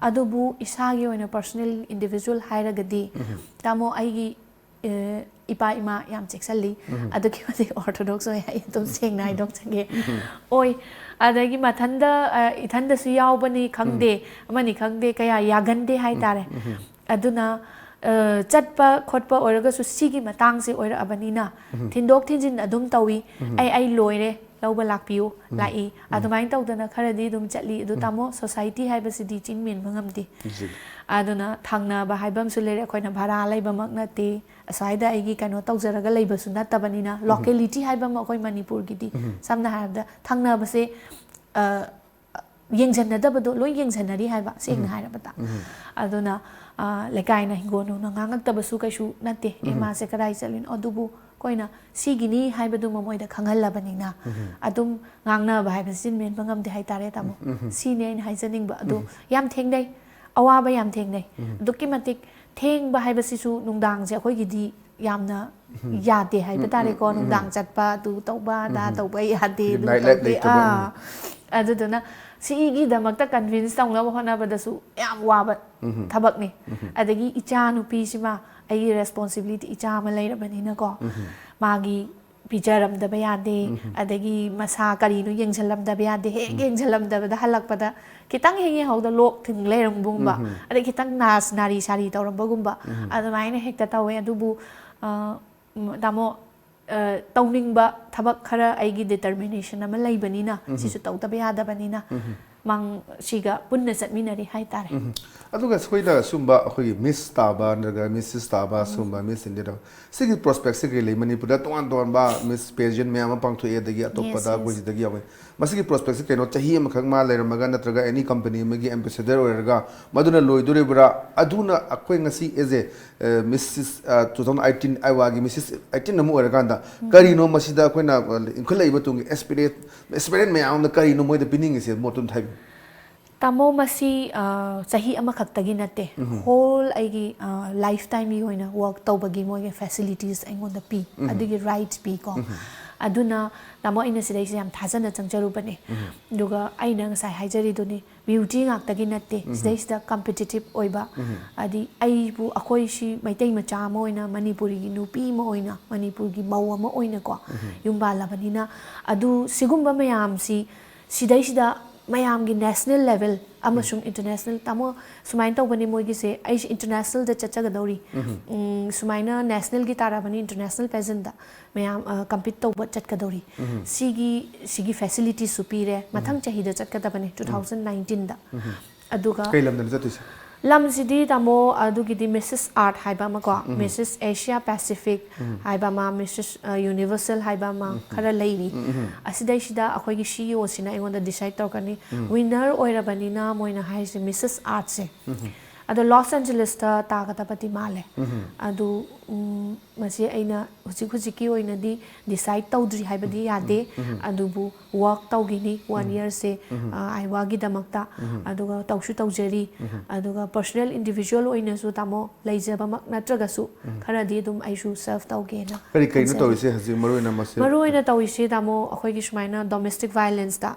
ꯑꯗꯨꯕꯨ ꯏꯁꯥꯒꯤ ꯑꯣꯏꯅ ꯄꯔꯁꯣꯅꯦꯜ ꯏꯟꯗꯤꯕꯤꯖꯨꯋꯦꯜ ꯍꯥꯏꯔꯒꯗꯤ, ꯇꯥꯃꯣ, ꯑꯩꯒꯤ ꯑꯦ, ꯏꯄꯥ ꯏꯃꯥ ꯌꯥꯝ ꯆꯦꯛꯁꯤꯜꯂꯤ꯫ ꯑꯗꯨꯛꯀꯤ ꯃꯇꯤꯛ ꯑꯣꯔꯊꯣꯗꯣꯛꯁ ꯑꯣꯏ꯫ ꯑꯩ ꯑꯗꯨꯝ ꯁꯦꯡꯅ ꯍꯥꯏꯗꯣꯛꯆꯒꯦ꯫ ꯑꯣꯏ꯫ ꯑꯗꯒꯤ ꯃꯊꯟꯗ, ꯑ, ꯏꯊꯟꯗꯁꯨ ꯌꯥꯎꯕꯅꯤ ꯈꯪꯗꯦ, ꯑꯃꯅꯤ ꯈꯪꯗꯦ, ꯀꯌꯥ ꯌꯥꯒꯟꯗꯦ ꯍꯥꯏꯇꯥꯔꯦ꯫ ꯑꯗꯨꯅ, ꯑ, ꯆꯠꯄ ꯈꯣꯠꯄ ꯑꯣꯏꯔꯒꯁꯨ ꯁꯤꯒꯤ ꯃꯇꯥꯡꯁꯦ ꯑꯣꯏꯔꯛꯑꯕꯅꯤꯅ ꯊꯤꯟꯗꯣꯛ ꯊꯤꯟꯖꯤꯟ ꯑꯗꯨꯝ ꯇꯧꯏ꯫ "ꯑꯩ, ꯑꯩ ꯂꯣꯏꯔꯦ, ꯂꯧꯕ ꯂꯥꯛꯄꯤꯌꯨ", ꯂꯥꯛꯏ꯫ ꯑꯗꯨꯃꯥꯏꯅ ꯇꯧꯗꯅ ꯈꯔꯗꯤ ꯑꯗꯨꯝ ꯆꯠꯂꯤ꯫ ꯑꯗꯨ ꯇꯥꯃꯣ, ꯁꯣꯁꯥꯏꯇꯤ ꯍꯥꯏꯕꯁꯤꯗꯤ ꯆꯤꯡ ꯃꯦꯟꯕ ꯉꯝꯗꯦ꯫ ꯑꯗꯨꯅ ꯊꯪꯅꯕ ꯍꯥꯏꯕ ꯑꯃꯁꯨ ꯂꯩꯔꯦ꯫ ꯑꯩꯈꯣꯏꯅ ꯚꯔꯥ ꯂꯩꯕꯃꯛ ꯅꯠꯇꯦ, ꯑꯁ꯭ꯋꯥꯏꯗ ꯑꯩꯒꯤ ꯀꯩꯅꯣ ꯇꯧꯖꯔꯒ ꯂꯩꯕꯁꯨ ꯅꯠꯇꯕꯅꯤꯅ, ꯂꯣꯀꯦꯂꯤꯇꯤ ꯍꯥꯏꯕ ꯑꯃ ꯑꯩꯈꯣꯏ ꯃꯅꯤꯄꯨꯔꯒꯤꯗꯤ, ꯁꯝꯅ ꯍꯥꯏꯔꯕꯗ, ꯊꯪꯅꯕꯁꯦ, ꯑ, ꯌꯦꯡꯁꯤꯟꯅꯗꯕꯗꯣ ꯂꯣꯏ ꯌꯦꯡꯁꯤꯟꯅꯔꯤ ꯍꯥꯏꯕ, ꯁꯦꯡꯅ ꯍꯥꯏꯔꯕꯗ꯫ ꯑꯗꯨꯅ, ꯑ, ꯂꯩꯀꯥꯏꯅ ꯍꯤꯡꯒꯣꯜ ꯅꯨꯡꯅ ꯉꯥꯡꯉꯛꯇꯕꯁꯨ ꯀꯩꯁꯨ ꯅꯠꯇꯦ, "ꯑꯦ, ꯃꯥꯁꯦ ꯀꯗꯥꯏ ꯆꯠꯂꯤꯅꯣ?" ꯑꯗꯨꯕꯨ ꯑꯩꯈꯣꯏꯅ ꯁꯤꯒꯤꯅꯤ ꯍꯥꯏꯕꯗꯨꯃ ꯃꯣꯏꯗ ꯈꯪꯍꯜꯂꯕꯅꯤꯅ, ꯑꯗꯨꯝ ꯉꯥꯡꯅꯕ ꯍꯥꯏꯕꯁꯤ ꯆꯤꯟ ꯃꯦꯟꯕ ꯉꯝꯗꯦ ꯍꯥꯏꯇꯥꯔꯦ, ꯇꯥꯃꯣ꯫ ꯁꯤꯅꯤ ꯑꯩꯅ ꯍꯥꯏꯖꯅꯤꯡꯕ꯫ ꯑꯗꯨ ꯌꯥꯝ ꯊꯦꯡꯅꯩ, ꯑꯋꯥꯕ ꯌꯥꯝ ꯊꯦꯡꯅꯩ꯫ ꯑꯗꯨꯛꯀꯤ ꯃꯇꯤꯛ ꯊꯦꯡꯕ ꯍꯥꯏꯕꯁꯤꯁꯨ ꯅꯨꯡꯗꯥꯡꯁꯦ ꯑꯩꯈꯣꯏꯒꯤꯗꯤ ꯌꯥꯝꯅ ꯌꯥꯗꯦ ꯍꯥꯏꯕ ꯇꯥꯔꯦꯀꯣ꯫ ꯅꯨꯡꯗꯥꯡ ꯆꯠꯄ, ꯑꯗꯨ ꯇꯧꯕ, ꯑꯗꯥ ꯇꯧꯕ ꯌꯥꯗꯦ, ꯑꯗꯨ ꯅꯥꯏꯠ ꯂꯥꯏꯐ ꯇꯧꯗꯦ꯫ ꯂꯩꯇꯕ꯫ ꯑꯥ꯫ ꯑꯗꯨꯗꯨꯅ ꯁꯤꯒꯤꯗꯃꯛꯇ ꯀꯟꯚꯤꯟꯁ ꯇꯧꯅꯕ ꯍꯣꯠꯅꯕꯗꯁꯨ ꯌꯥꯝ ꯋꯥꯕ ꯊꯕꯛꯅꯤ꯫ ꯑꯗꯒꯤ ꯏꯆꯥ ꯅꯨꯄꯤꯁꯤꯃ ꯑꯩꯒꯤ ꯔꯦꯁꯄꯣꯟꯁꯤꯕꯤꯂꯤꯇꯤ, ꯏꯆꯥ ꯑꯃ ꯂꯩꯔꯕꯅꯤꯅꯀꯣ, ꯃꯥꯒꯤ ꯄꯤꯖꯔꯝꯗꯕ ꯌꯥꯗꯦ, ꯑꯗꯒꯤ ꯃꯁꯥ ꯀꯔꯤꯅꯣ ꯌꯦꯡꯁꯤꯜꯂꯝꯗꯕ ꯌꯥꯗꯦ꯫ ꯍꯦꯛ ꯌꯦꯡꯁꯤꯜꯂꯝꯗꯕꯗ ꯍꯜꯂꯛꯄꯗ ꯈꯤꯇꯪ ꯍꯦꯛ ꯌꯦꯡꯍꯧꯗ ꯂꯣꯛ ꯊꯨꯡ ꯂꯩꯔꯝꯕꯒꯨꯝꯕ, ꯑꯗꯩ ꯈꯤꯇꯪ ꯅꯥꯁ ꯅꯥꯔꯤ ꯁꯥꯔꯤ ꯇꯧꯔꯝꯕꯒꯨꯝꯕ, ꯑꯗꯨꯃꯥꯏꯅ ꯍꯦꯛꯇ ꯇꯧꯋꯦ꯫ ꯑꯗꯨꯕꯨ, ꯑ, ꯎꯝ, ꯇꯥꯃꯣ, ꯑ, ꯇꯧꯅꯤꯡꯕ ꯊꯕꯛ ꯈꯔ ꯑꯩꯒꯤ ꯗꯤꯇꯔꯃꯤꯅꯦꯁꯟ ꯑꯃ ꯂꯩꯕꯅꯤꯅ, ꯁꯤꯁꯨ ꯇꯧꯗꯕ ꯌꯥꯗꯕꯅꯤꯅ, ꯃꯥꯡ ꯁꯤꯒ ꯄꯨꯟꯅ ꯆꯠꯃꯤꯟꯅꯔꯤ ꯍꯥꯏꯇꯥꯔꯦ꯫ ꯑꯗꯨꯒ ꯑꯩꯈꯣꯏꯅ ꯁꯨꯝꯕ ꯑꯩꯈꯣꯏꯒꯤ ꯃꯤꯁ ꯇꯥꯕ ꯅꯠꯇ꯭ꯔꯒ ꯃꯤꯁꯤꯁ ꯇꯥꯕ ꯁꯨꯝꯕ ꯃꯤꯁ ꯏꯟꯗꯤꯌꯥ ꯁꯤꯒꯤ ꯄ꯭ꯔꯣꯁꯄꯦꯛꯁꯦ ꯀꯩ ꯂꯩ? ꯃꯅꯤꯄꯨꯔꯗ ꯇꯣꯉꯥꯟ ꯇꯣꯉꯥꯟꯕ ꯃꯤꯁ ꯄꯦꯖꯦꯟ ꯃꯌꯥꯝ ꯑꯃ ꯄꯥꯡꯊꯣꯛꯑꯦ, ꯑꯗꯒꯤ ꯑꯇꯣꯞꯄꯗ Yes, yes. ꯑꯩꯈꯣꯏ ꯁꯤꯗꯒꯤ ꯌꯥꯎꯋꯦ꯫ ꯃꯁꯤꯒꯤ ꯄ꯭ꯔꯣꯁꯄꯦꯛꯁꯦ ꯀꯩꯅꯣ, ꯆꯍꯤ ꯑꯃꯈꯛ ꯃꯥ ꯂꯩꯔꯝꯃꯒ ꯅꯠꯇ꯭ꯔꯒ ꯑꯦꯅꯤ ꯀꯝꯄꯅꯤ ꯑꯃꯒꯤ ꯑꯦꯝꯕꯦꯁꯦꯗꯔ ꯑꯣꯏꯔꯒ ꯃꯗꯨꯅ ꯂꯣꯏꯗꯣꯔꯤꯕ꯭ꯔꯥ? ꯑꯗꯨꯅ ꯑꯩꯈꯣꯏ ꯉꯁꯤ as a Mrs two thousand eighteen ꯑꯥꯏꯋꯥꯒꯤ ꯃꯤꯁꯤꯁ ꯑꯩꯠꯇꯤꯟ ꯑꯃ ꯑꯣꯏꯔꯀꯥꯟꯗ ꯀꯔꯤꯅꯣ ꯃꯁꯤꯗ ꯑꯩꯈꯣꯏꯅ ꯏꯟꯈꯠꯂꯛꯏꯕ ꯇꯨꯡꯒꯤ ꯑꯦꯁꯄꯤꯔꯦꯟ ꯑꯦꯁꯄꯤꯔꯦꯟ ꯃꯌꯥꯝ ꯑꯃꯅ ꯀꯔꯤꯅꯣ ꯃꯣꯏꯗ ꯄꯤꯅꯤꯡꯉꯤꯁꯦ? ꯃꯣꯠꯇꯨꯝ ꯍꯥꯏꯕꯤꯌꯨ꯫ ꯇꯥꯃꯣ, ꯃꯁꯤ ꯑ, ꯆꯍꯤ ꯑꯃꯈꯛꯇꯒꯤ ꯅꯠꯇꯦ, ꯍꯣꯜ ꯑꯩꯒꯤ ꯂꯥꯏꯐ ꯇꯥꯏꯝꯒꯤ ꯑꯣꯏꯅ ꯋꯔꯛ ꯇꯧꯕꯒꯤ ꯃꯣꯏꯒꯤ ꯐꯦꯁꯤꯂꯤꯇꯤꯁ ꯑꯩꯉꯣꯟꯗ ꯄꯤ, ꯑꯗꯨꯒꯤ ꯔꯥꯏꯠꯁ ꯄꯤ ꯀꯣ꯫ ꯑꯗꯨꯅ ꯇꯥꯃꯣ, ꯑꯩꯅ ꯁꯤꯗꯩꯁꯤꯗ ꯌꯥꯝ ꯊꯥꯖꯅ ꯆꯪꯖꯔꯨꯕꯅꯦ꯫ ꯑꯗꯨꯒ ꯑꯩꯅ ꯉꯁꯥꯏ ꯍꯥꯏꯖꯔꯤꯗꯨꯅꯤ, ꯕ꯭ꯌꯨꯇꯤ ꯉꯥꯛꯇꯒꯤ ꯅꯠꯇꯦ ꯁꯤꯗꯩꯁꯤꯗ ꯀꯝꯄꯤꯇꯤꯇꯤꯞ ꯑꯣꯏꯕ, ꯍꯥꯏꯗꯤ ꯑꯩꯕꯨ, ꯑꯩꯈꯣꯏ ꯁꯤ ꯃꯩꯇꯩ ꯃꯆꯥ ꯑꯃ ꯑꯣꯏꯅ, ꯃꯅꯤꯄꯨꯔꯤꯒꯤ ꯅꯨꯄꯤ ꯑꯃ ꯑꯣꯏꯅ, ꯃꯅꯤꯄꯨꯔꯒꯤ ꯃꯧ ꯑꯃ ꯑꯣꯏꯅꯀꯣ, ꯌꯨꯝ ꯄꯥꯜꯂꯕꯅꯤꯅ, ꯑꯗꯨ ꯁꯤꯒꯨꯝꯕ ꯃꯌꯥꯝꯁꯤ ꯁꯤꯗꯩꯁꯤꯗ ꯃꯌꯥꯝꯒꯤ ꯅꯦꯁꯅꯦꯜ ꯂꯦꯚꯦꯜ ꯑꯃꯁꯨꯡ ꯏꯟꯇꯔꯅꯦꯁꯅꯦꯜ, ꯇꯥꯃꯣ, ꯁꯨꯃꯥꯏꯅ ꯇꯧꯕꯅꯤ ꯃꯣꯏꯒꯤꯁꯦ, ꯑꯩꯁꯦ ꯏꯟꯇꯔꯅꯦꯁꯅꯦꯜꯗ ꯆꯠꯆꯒꯗꯧꯔꯤ꯫ ꯎꯝ, ꯁꯨꯃꯥꯏꯅ ꯅꯦꯁꯅꯦꯜꯒꯤ ꯇꯥꯔꯕꯅꯤ, ꯏꯟꯇꯔꯅꯦꯁꯅꯦꯜ ꯄꯦꯖꯦꯟꯗ ꯃꯌꯥꯝ ꯀꯝꯄꯤꯠ ꯇꯧꯕ ꯆꯠꯀꯗꯧꯔꯤ꯫ ꯁꯤꯒꯤ ꯁꯤꯒꯤ ꯐꯦꯁꯤꯂꯤꯇꯤꯁꯨ ꯄꯤꯔꯦ꯫ ꯃꯊꯪ ꯆꯍꯤꯗ ꯆꯠꯀꯗꯕꯅꯦ, ꯇꯨ ꯊꯥꯎꯖꯟ ꯅꯥꯏꯟꯇꯤꯟꯗ꯫ ꯑꯗꯨꯒ ꯀꯩ ꯂꯝꯗꯅꯣ ꯆꯠꯇꯣꯏꯁꯦ? ꯂꯝꯁꯤꯗꯤ, ꯇꯥꯃꯣ, ꯑꯗꯨꯒꯤꯗꯤ ꯃꯤꯁꯤꯁ ꯑꯥꯔꯠ ꯍꯥꯏꯕ ꯑꯃꯀꯣ, ꯃꯤꯁꯤꯁ ꯑꯦꯁꯤꯌꯥ ꯄꯦꯁꯤꯐꯤꯛ ꯍꯥꯏꯕ ꯑꯃ, ꯃꯤꯁꯤꯁ ꯌꯨꯅꯤꯚꯔꯁꯦꯜ ꯍꯥꯏꯕ ꯑꯃ ꯈꯔ ꯂꯩꯔꯤ꯫ ꯑꯁꯤꯗꯩꯁꯤꯗ ꯑꯩꯈꯣꯏꯒꯤ ꯁꯤ ꯏ ꯑꯣꯁꯤꯅ ꯑꯩꯉꯣꯟꯗ ꯗꯤꯁꯥꯏꯠ ꯇꯧꯔꯛꯀꯅꯤ, ꯋꯤꯟꯅꯔ ꯑꯣꯏꯔꯕꯅꯤꯅ ꯃꯣꯏꯅ ꯍꯥꯏꯔꯤꯁꯦ ꯃꯤꯁꯤꯁ ꯑꯥꯔꯠꯁꯦ꯫ ꯑꯗꯣ ꯂꯣꯁ ꯑꯦꯟꯖꯦꯂꯤꯁꯇ ꯇꯥꯒꯗꯕꯗꯤ ꯃꯥꯜꯂꯦ꯫ ꯑꯗꯨ ꯎꯝ, ꯃꯁꯤ ꯑꯩꯅ ꯍꯧꯖꯤꯛ ꯍꯧꯖꯤꯛꯀꯤ ꯑꯣꯏꯅꯗꯤ ꯗꯤꯁꯥꯏꯠ ꯇꯧꯗ꯭ꯔꯤ ꯍꯥꯏꯕꯗꯤ ꯌꯥꯗꯦ, ꯑꯗꯨꯕꯨ ꯋꯥꯔꯛ ꯇꯧꯈꯤꯅꯤ ꯋꯥꯟ ꯏꯌꯔꯁꯦ ꯑꯥꯏꯋꯥꯒꯤꯗꯃꯛꯇ꯫ ꯑꯗꯨꯒ ꯇꯧꯁꯨ ꯇꯧꯖꯔꯤ꯫ ꯑꯗꯨꯒ ꯄꯔꯁꯣꯅꯦꯜ ꯏꯟꯗꯤꯚꯤꯖꯨꯋꯦꯜ ꯑꯣꯏꯅꯁꯨ, ꯇꯥꯃꯣ, ꯂꯩꯖꯕꯃꯛ ꯅꯠꯇ꯭ꯔꯒꯁꯨ ꯈꯔꯗꯤ ꯑꯗꯨꯝ ꯑꯩꯁꯨ ꯁꯔꯐ ꯇꯧꯒꯦꯅ ꯀꯔꯤ ꯀꯔꯤꯅꯣ ꯈꯟꯖꯩ꯫ ꯇꯧꯔꯤꯁꯦ ꯍꯧꯖꯤꯛ ꯃꯔꯨ ꯑꯣꯏꯅ ꯃꯁꯤ? ꯃꯔꯨ ꯑꯣꯏꯅ ꯇꯧꯔꯤꯁꯦ, ꯇꯥꯃꯣ, ꯑꯩꯈꯣꯏꯒꯤ ꯁꯨꯃꯥꯏꯅ ꯗꯣꯃꯦꯁꯇꯤꯛ ꯚꯥꯏꯂꯦꯟꯁꯇ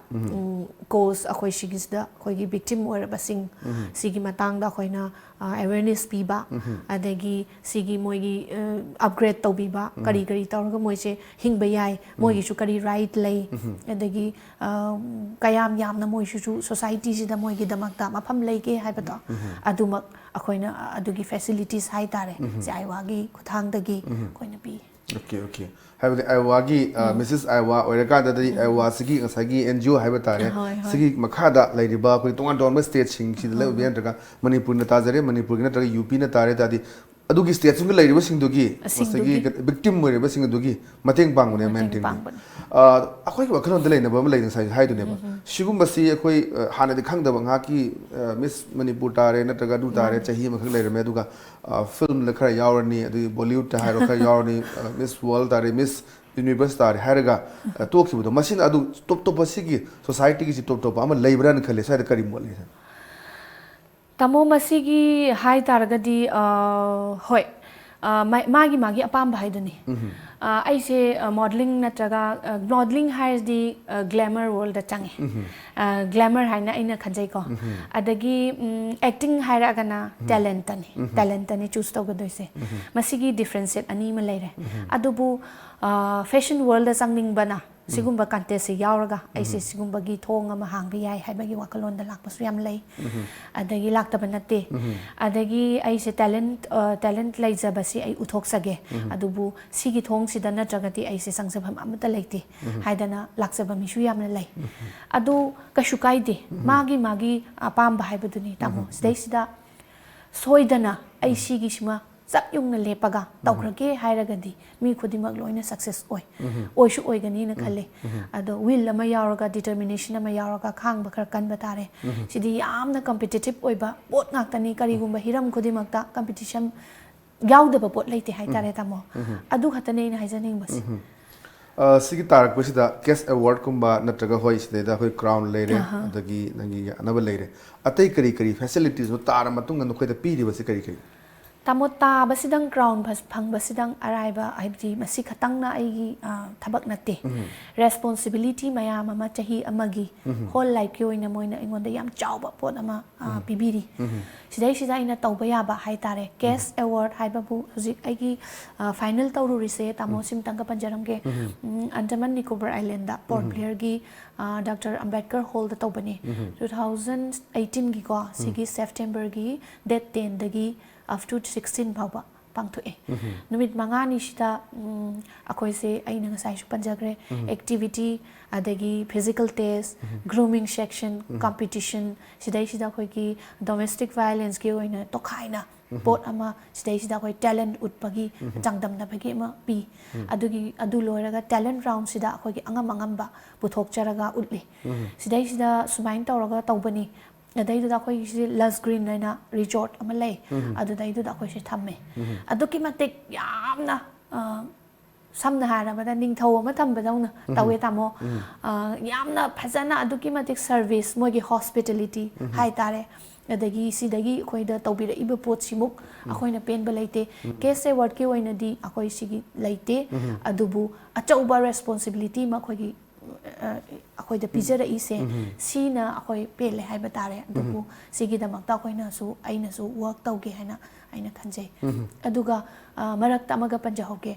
ꯀꯣꯁ ꯑꯩꯈꯣꯏ ꯁꯤꯒꯤꯁꯤꯗ ꯑꯩꯈꯣꯏꯒꯤ ꯚꯤꯛꯇꯤꯝ ꯑꯣꯏꯔꯕꯁꯤꯡ ꯁꯤꯒꯤ ꯃꯇꯥꯡꯗ ꯑꯩꯈꯣꯏꯅ ꯑꯦꯋꯦꯔꯅꯦꯁ ꯄꯤꯕ, ꯑꯗꯒꯤ ꯁꯤꯒꯤ ꯃꯣꯏꯒꯤ ꯑꯞꯒ꯭ꯔꯦꯗ ꯇꯧꯕꯤꯕ, ꯀꯔꯤ ꯀꯔꯤ ꯇꯧꯔꯒ ꯃꯣꯏꯁꯦ ꯍꯤꯡꯕ ꯌꯥꯏ, ꯃꯣꯏꯒꯤꯁꯨ ꯀꯔꯤ ꯔꯥꯏꯠ ꯂꯩ, ꯑꯗꯒꯤ ꯑ, ꯀꯌꯥꯝ ꯌꯥꯝꯅ ꯃꯣꯏꯁꯤꯁꯨ ꯁꯣꯁꯥꯏꯇꯤꯁꯤꯗ ꯃꯣꯏꯒꯤꯗꯃꯛꯇ ꯃꯐꯝ ꯂꯩꯒꯦ ꯍꯥꯏꯕꯗꯣ, ꯑꯗꯨꯃꯛ ꯑꯩꯈꯣꯏꯅ ꯑꯗꯨꯒꯤ ꯐꯦꯁꯤꯂꯤꯇꯤꯁ ꯍꯥꯏꯇꯥꯔꯦ, ꯁꯤ ꯑꯥꯏꯋꯥꯒꯤ ꯈꯨꯠꯊꯥꯡꯗꯒꯤ ꯑꯩꯈꯣꯏꯅ ꯄꯤ꯫ Okay, okay. ꯍꯥꯏꯕꯗꯤ ꯑꯥꯏꯋꯥꯒꯤ, ꯑ, ꯃꯤꯁꯦꯁ ꯑꯥꯏꯋꯥ ꯑꯣꯏꯔꯀꯥꯟꯗꯗꯤ ꯑꯥꯏꯋꯥꯁꯤꯒꯤ ꯉꯁꯥꯏꯒꯤ ꯑꯦꯟ ꯖꯤ ꯑꯣ ꯍꯥꯏꯕ ꯇꯥꯔꯦ, ꯍꯣꯏ, ꯍꯣꯏ꯫ ꯁꯤꯒꯤ ꯃꯈꯥꯗ ꯂꯩꯔꯤꯕ ꯑꯩꯈꯣꯏ ꯇꯣꯉꯥꯟ ꯇꯣꯉꯥꯟꯕ ꯁ꯭ꯇꯦꯠꯁꯤꯡꯁꯤꯗ ꯂꯩꯕ ꯅꯠꯇ꯭ꯔꯒ ꯃꯅꯤꯄꯨꯔꯅ ꯇꯥꯖꯔꯦ, ꯃꯅꯤꯄꯨꯔꯒꯤ ꯅꯠꯇ꯭ꯔꯒ ꯌꯨ ꯄꯤꯅ ꯇꯥꯔꯦ ꯇꯥꯔꯗꯤ ꯑꯗꯨꯒꯤ ꯁ꯭ꯇꯦꯠꯁꯤꯡꯗ ꯂꯩꯔꯤꯕꯁꯤꯡꯗꯨꯒꯤ ꯑꯁꯤꯡꯗꯨꯒꯤ꯫ ꯉꯁꯥꯏꯒꯤ ꯚꯤꯛꯇꯤꯝ ꯑꯣꯏꯔꯤꯕꯁꯤꯡ ꯑꯗꯨꯒꯤ ꯃꯇꯦꯡ ꯄꯥꯡꯕꯅꯦ ꯃꯇꯦꯡ ꯃꯦꯟꯇꯤꯡꯗꯤ꯫ ꯄꯥꯡꯕꯅꯦ꯫ ꯑ, ꯑꯩꯈꯣꯏꯒꯤ ꯋꯥꯈꯜꯂꯣꯟꯗ ꯂꯩꯅꯕ ꯑꯃ ꯂꯩ, ꯉꯁꯥꯏ ꯍꯥꯏꯗꯨꯅꯦꯕ꯫ ꯁꯤꯒꯨꯝꯕꯁꯤ ꯑꯩꯈꯣꯏ, ꯑ, ꯍꯥꯟꯅꯗꯤ ꯈꯪꯗꯕ ꯉꯥꯏꯍꯥꯛꯀꯤ, ꯑ, ꯃꯤꯁ ꯃꯅꯤꯄꯨꯔ ꯇꯥꯔꯦ ꯅꯠꯇ꯭ꯔꯒ ꯑꯗꯨ ꯇꯥꯔꯦ, ꯃꯥꯅꯦ꯫ ꯆꯍꯤ ꯑꯃꯈꯛ ꯂꯩꯔꯝꯃꯦ, ꯑꯗꯨꯒ, ꯑ, ꯐꯤꯜꯝꯗ ꯈꯔ ꯌꯥꯎꯔꯅꯤ, ꯑꯗꯨꯒꯤ ꯕꯣꯂꯤꯋꯨꯗꯇ ꯍꯥꯏꯔꯣ ꯈꯔ ꯌꯥꯎꯔꯅꯤ, ꯑ, ꯃꯤꯁ ꯋꯥꯔꯜ ꯇꯥꯔꯦ, ꯃꯤꯁ ꯌꯨꯅꯤꯚꯔꯁ ꯇꯥꯔꯦ ꯍꯥꯏꯔꯒ, ꯑ, ꯇꯣꯛꯈꯤꯕꯗꯣ, ꯃꯁꯤꯅ ꯑꯗꯨ ꯇꯣꯞ ꯇꯣꯞꯄ ꯁꯤꯒꯤ ꯁꯣꯁꯥꯏꯇꯤꯒꯤꯁꯤ ꯇꯣꯞ ꯇꯣꯞꯄ ꯑꯃ ꯂꯩꯕ꯭ꯔꯥꯅ ꯈꯜꯂꯦ꯫ ꯁ꯭ꯋꯥꯏꯗ ꯀꯔꯤ ꯃꯣꯠ ꯂꯩ? ꯇꯥꯃꯣ, ꯃꯁꯤꯒꯤ ꯍꯥꯏ ꯇꯥꯔꯒꯗꯤ, ꯑ, ꯍꯣꯏ, ꯑ, ꯃꯥ-, ꯃꯥꯒꯤ ꯃꯥꯒꯤ ꯑꯄꯥꯝꯕ ꯍꯥꯏꯗꯨꯅꯤ꯫ ꯑ, ꯑꯩꯁꯦ, ꯑ, ꯃꯣꯗꯦꯂꯤꯡ ꯅꯠꯇ꯭ꯔꯒ, ꯑ, ꯃꯣꯗꯦꯂꯤꯡ ꯍꯥꯏꯔꯗꯤ, ꯑ, ꯒ꯭ꯂꯦꯃꯔ ꯋꯥꯔꯜꯗ ꯆꯪꯉꯦ꯫ ꯑ, ꯒ꯭ꯂꯦꯃꯔ ꯍꯥꯏꯅ ꯑꯩꯅ ꯈꯟꯖꯩꯀꯣ꯫ ꯑꯗꯒꯤ, ꯎꯝ, ꯑꯦꯛꯇꯤꯡ ꯍꯥꯏꯔꯒꯅ ꯇꯦꯂꯦꯟꯇꯅꯤ꯫ ꯇꯦꯂꯦꯟꯇꯅꯤ ꯆꯨꯁ ꯇꯧꯒꯗꯣꯏꯁꯦ꯫ ꯃꯁꯤꯒꯤ ꯗꯤꯐ꯭ꯔꯦꯟꯁꯦꯠ ꯑꯅꯤ ꯑꯃ ꯂꯩꯔꯦ꯫ ꯑꯗꯨꯕꯨ, ꯑ, ꯐꯦꯁꯟ ꯋꯥꯔꯜꯗ ꯆꯪꯅꯤꯡꯕꯅ ꯁꯤꯒꯨꯝꯕ ꯀꯟꯇꯦꯁꯁꯦ ꯌꯥꯎꯔꯒ ꯑꯩꯁꯦ ꯁꯤꯒꯨꯝꯕꯒꯤ ꯊꯣꯡ ꯑꯃ ꯍꯥꯡꯕ ꯌꯥꯏ ꯍꯥꯏꯕꯒꯤ ꯋꯥꯈꯜꯂꯣꯟꯗ ꯂꯥꯛꯄꯁꯨ ꯌꯥꯝ ꯂꯩ꯫ ꯑꯗꯒꯤ ꯂꯥꯛꯇꯕ ꯅꯠꯇꯦ꯫ ꯑꯗꯒꯤ ꯑꯩꯁꯦ ꯇꯦꯂꯦꯟꯠ, ꯑ, ꯇꯦꯂꯦꯟꯠ ꯂꯩꯖꯕꯁꯤ ꯑꯩ ꯎꯠꯊꯣꯛꯆꯒꯦ꯫ ꯑꯗꯨꯕꯨ ꯁꯤꯒꯤ ꯊꯣꯡꯁꯤꯗ ꯅꯠꯇ꯭ꯔꯒꯗꯤ ꯑꯩꯁꯦ ꯆꯪꯖꯐꯝ ꯑꯃꯠꯇ ꯂꯩꯇꯦ ꯍꯥꯏꯗꯅ ꯂꯥꯛꯆꯕ ꯃꯤꯁꯨ ꯌꯥꯝꯅ ꯂꯩ꯫ ꯑꯗꯨ ꯀꯩꯁꯨ ꯀꯥꯏꯗꯦ꯫ ꯃꯥꯒꯤ ꯃꯥꯒꯤ ꯑꯄꯥꯝꯕ ꯍꯥꯏꯕꯗꯨꯅꯤ, ꯇꯥꯃꯣ꯫ ꯁꯤꯗꯩꯁꯤꯗ ꯁꯣꯏꯗꯅ ꯑꯩ ꯁꯤꯒꯤꯁꯤꯃ ꯆꯞ ꯌꯨꯡꯅ ꯂꯦꯞꯄꯒ ꯇꯧꯈ꯭ꯔꯒꯦ ꯍꯥꯏꯔꯒꯗꯤ ꯃꯤ ꯈꯨꯗꯤꯡꯃꯛ ꯂꯣꯏꯅ ꯁꯛꯁꯦꯁ ꯑꯣꯏ꯫ ꯑꯣꯏꯁꯨ ꯑꯣꯏꯒꯅꯤꯅ ꯈꯜꯂꯤ꯫ ꯑꯗꯣ ꯋꯤꯜ ꯑꯃ ꯌꯥꯎꯔꯒ, ꯗꯤꯇꯔꯃꯤꯅꯦꯁꯟ ꯑꯃ ꯌꯥꯎꯔꯒ, ꯈꯥꯡꯕ ꯈꯔ ꯀꯟꯕ ꯇꯥꯔꯦ꯫ ꯁꯤꯗꯤ ꯌꯥꯝꯅ ꯀꯝꯄꯤꯇꯤꯇꯤꯞ ꯑꯣꯏꯕ ꯄꯣꯠ ꯉꯥꯛꯇꯅꯤ꯫ ꯀꯔꯤꯒꯨꯝꯕ ꯍꯤꯔꯝ ꯈꯨꯗꯤꯡꯃꯛꯇ ꯀꯝꯄꯤꯇꯤꯁꯟ ꯌꯥꯎꯗꯕ ꯄꯣꯠ ꯂꯩꯇꯦ ꯍꯥꯏꯇꯥꯔꯦ, ꯇꯥꯃꯣ꯫ ꯑꯗꯨ ꯈꯛꯇꯅꯦ ꯑꯩꯅ ꯍꯥꯏꯖꯅꯤꯡꯕꯁꯦ꯫ ꯑ, ꯁꯤꯒꯤ ꯇꯥꯔꯛꯄꯁꯤꯗ ꯀꯦꯁ ꯑꯦꯋꯥꯔꯗꯀꯨꯝꯕ ꯅꯠꯇ꯭ꯔꯒ, ꯍꯣꯏ, ꯁꯤꯗꯩꯗ ꯑꯩꯈꯣꯏ ꯀ꯭ꯔꯥꯎꯟ ꯂꯩꯔꯦ, ꯑꯗꯒꯤ ꯅꯪꯒꯤ ꯑꯅꯕ ꯂꯩꯔꯦ, ꯑꯇꯩ ꯀꯔꯤ ꯀꯔꯤ ꯐꯦꯁꯤꯂꯤꯇꯤꯁꯅꯣ ꯇꯥꯔ ꯃꯇꯨꯡꯗ ꯅꯈꯣꯏꯗ ꯄꯤꯔꯤꯕꯁꯤ ꯀꯔꯤ ꯀꯔꯤ? ꯇꯥꯃꯣ, ꯇꯥꯕꯁꯤꯗꯪ, ꯀ꯭ꯔꯥꯎꯟ ꯐꯁ-, ꯐꯪꯕꯁꯤꯗꯪ ꯑꯔꯥꯏꯕ, ꯍꯥꯏꯕꯗꯤ ꯃꯁꯤ ꯈꯛꯇꯪꯅ ꯑꯩꯒꯤ, ꯑ, ꯊꯕꯛ ꯅꯠꯇꯦ꯫ ꯔꯦꯁꯄꯣꯟꯁꯤꯕꯤꯂꯤꯇꯤ ꯃꯌꯥꯝ ꯑꯃ ꯆꯍꯤ ꯑꯃꯒꯤ ꯍꯣꯜ ꯂꯥꯏꯐꯀꯤ ꯑꯣꯏꯅ ꯃꯣꯏꯅ ꯑꯩꯉꯣꯟꯗ ꯌꯥꯝ ꯆꯥꯎꯕ ꯄꯣꯠ ꯑꯃ, ꯑ, ꯄꯤꯕꯤꯔꯤ꯫ ꯁꯤꯗꯩꯁꯤꯗ ꯑꯩꯅ ꯇꯧꯕ ꯌꯥꯕ ꯍꯥꯏꯇꯥꯔꯦ, ꯀꯦꯁ ꯑꯦꯋꯥꯔꯗ ꯍꯥꯏꯕꯕꯨ ꯍꯧꯖꯤꯛ ꯑꯩꯒꯤ, ꯑ, ꯐꯥꯏꯅꯦꯜ ꯇꯧꯔꯨꯔꯤꯁꯦ, ꯇꯥꯃꯣ, ꯁꯤꯝꯇꯪꯒ ꯄꯟꯖꯔꯝꯒꯦ꯫ ꯎꯝ, ꯑꯟꯗꯃꯥꯟ ꯅꯤꯀꯣꯕꯔ ꯑꯥꯏꯂꯦꯟꯗ, ꯄꯣꯔꯠ ꯕ꯭ꯂꯦꯌꯔꯒꯤ, ꯑ, ꯗꯥꯛꯇꯔ ꯑꯝꯕꯦꯗꯀꯔ ꯍꯣꯜꯗ ꯇꯧꯕꯅꯦ꯫ ꯇꯨ ꯊꯥꯎꯖꯟ ꯑꯩꯠꯇꯤꯟꯒꯤꯀꯣ, ꯁꯤꯒꯤ ꯁꯦꯞꯇꯦꯝꯕꯔꯒꯤ ꯗꯦꯠ ꯇꯦꯟꯗꯒꯤ ꯑꯞ ꯇꯨ ꯁꯤꯛꯁꯇꯤꯟ ꯐꯥꯎꯕ꯫ ꯄꯥꯡꯊꯣꯛꯑꯦ꯫ ꯅꯨꯃꯤꯠ ꯃꯉꯥꯅꯤꯁꯤꯗ, ꯎꯝ, ꯑꯩꯈꯣꯏꯁꯦ, ꯑꯩꯅ ꯉꯁꯥꯏꯁꯨ ꯄꯟꯖꯈ꯭ꯔꯦ, ꯑꯦꯛꯇꯤꯚꯤꯇꯤ, ꯑꯗꯒꯤ physical test, grooming section, competition, ꯁꯤꯗꯩꯁꯤꯗ ꯑꯩꯈꯣꯏꯒꯤ ꯗꯣꯃꯦꯁꯇꯤꯛ ꯚꯥꯏꯑꯣꯂꯦꯟꯁꯀꯤ ꯑꯣꯏꯅ ꯇꯣꯈꯥꯏꯅ ꯄꯣꯠ ꯑꯃ, ꯁꯤꯗꯩꯁꯤꯗ ꯑꯩꯈꯣꯏ ꯇꯦꯂꯦꯟꯠ ꯎꯠꯄꯒꯤ, ꯆꯥꯡꯗꯝꯅꯕꯒꯤ ꯑꯃ ꯄꯤ꯫ ꯑꯗꯨꯒꯤ, ꯑꯗꯨ ꯂꯣꯏꯔꯒ ꯇꯦꯂꯦꯟꯠ ꯔꯥꯎꯟꯁꯤꯗ ꯑꯩꯈꯣꯏꯒꯤ ꯑꯉꯝ ꯑꯉꯝꯕ ꯄꯨꯊꯣꯛꯆꯔꯒ ꯎꯠꯂꯤ꯫ ꯁꯤꯗꯩꯁꯤꯗ ꯁꯨꯃꯥꯏꯅ ꯇꯧꯔꯒ ꯇꯧꯕꯅꯤ꯫ ꯑꯗꯩꯗꯨꯗ ꯑꯩꯈꯣꯏꯒꯤꯁꯤ ꯂꯁ ꯒ꯭ꯔꯤꯟ ꯍꯥꯏꯅ ꯔꯤꯖꯣꯔꯠ ꯑꯃ ꯂꯩ꯫ ꯑꯗꯨꯗꯩꯗꯨꯗ ꯑꯩꯈꯣꯏꯁꯦ ꯊꯝꯃꯦ꯫ ꯑꯗꯨꯛꯀꯤ ꯃꯇꯤꯛ ꯌꯥꯝꯅ, ꯑ, ꯁꯝꯅ ꯍꯥꯏꯔꯕꯗ ꯅꯤꯡꯊꯧ ꯑꯃ ꯊꯝꯕꯗꯧꯅ ꯇꯧꯋꯦ, ꯇꯥꯃꯣ꯫ ꯑ, ꯌꯥꯝꯅ ꯐꯖꯅ, ꯑꯗꯨꯛꯀꯤ ꯃꯇꯤꯛ ꯁꯔꯚꯤꯁ, ꯃꯣꯏꯒꯤ ꯍꯣꯁꯄꯤꯇꯦꯂꯤꯇꯤ ꯍꯥꯏꯇꯥꯔꯦ꯫ ꯑꯗꯒꯤ ꯁꯤꯗꯒꯤ ꯑꯩꯈꯣꯏꯗ ꯇꯧꯕꯤꯔꯛꯏꯕ ꯄꯣꯠꯁꯤꯃꯨꯛ ꯑꯩꯈꯣꯏꯅ ꯄꯦꯟꯕ ꯂꯩꯇꯦ꯫ ꯀꯦꯁ ꯑꯦꯋꯥꯔꯗꯀꯤ ꯑꯣꯏꯅꯗꯤ ꯑꯩꯈꯣꯏ ꯁꯤꯒꯤ ꯂꯩꯇꯦ꯫ ꯑꯗꯨꯕꯨ ꯑꯆꯧꯕ ꯔꯦꯁꯄꯣꯟꯁꯤꯕꯤꯂꯤꯇꯤ ꯑꯃ ꯑꯩꯈꯣꯏꯒꯤ, ꯑ, ꯑꯩꯈꯣꯏꯗ ꯄꯤꯖꯔꯛꯏꯁꯦ, ꯁꯤꯅ ꯑꯩꯈꯣꯏ ꯄꯦꯜꯂꯦ ꯍꯥꯏꯕ ꯇꯥꯔꯦ꯫ ꯑꯗꯨꯕꯨ ꯁꯤꯒꯤꯗꯃꯛꯇ ꯑꯩꯈꯣꯏꯅꯁꯨ, ꯑꯩꯅꯁꯨ ꯋꯥꯔꯛ ꯇꯧꯒꯦ ꯍꯥꯏꯅ ꯑꯩꯅ ꯈꯟꯖꯩ꯫ ꯑꯗꯨꯒ, ꯑ, ꯃꯔꯛꯇ ꯑꯃꯒ ꯄꯟꯖꯍꯧꯒꯦ꯫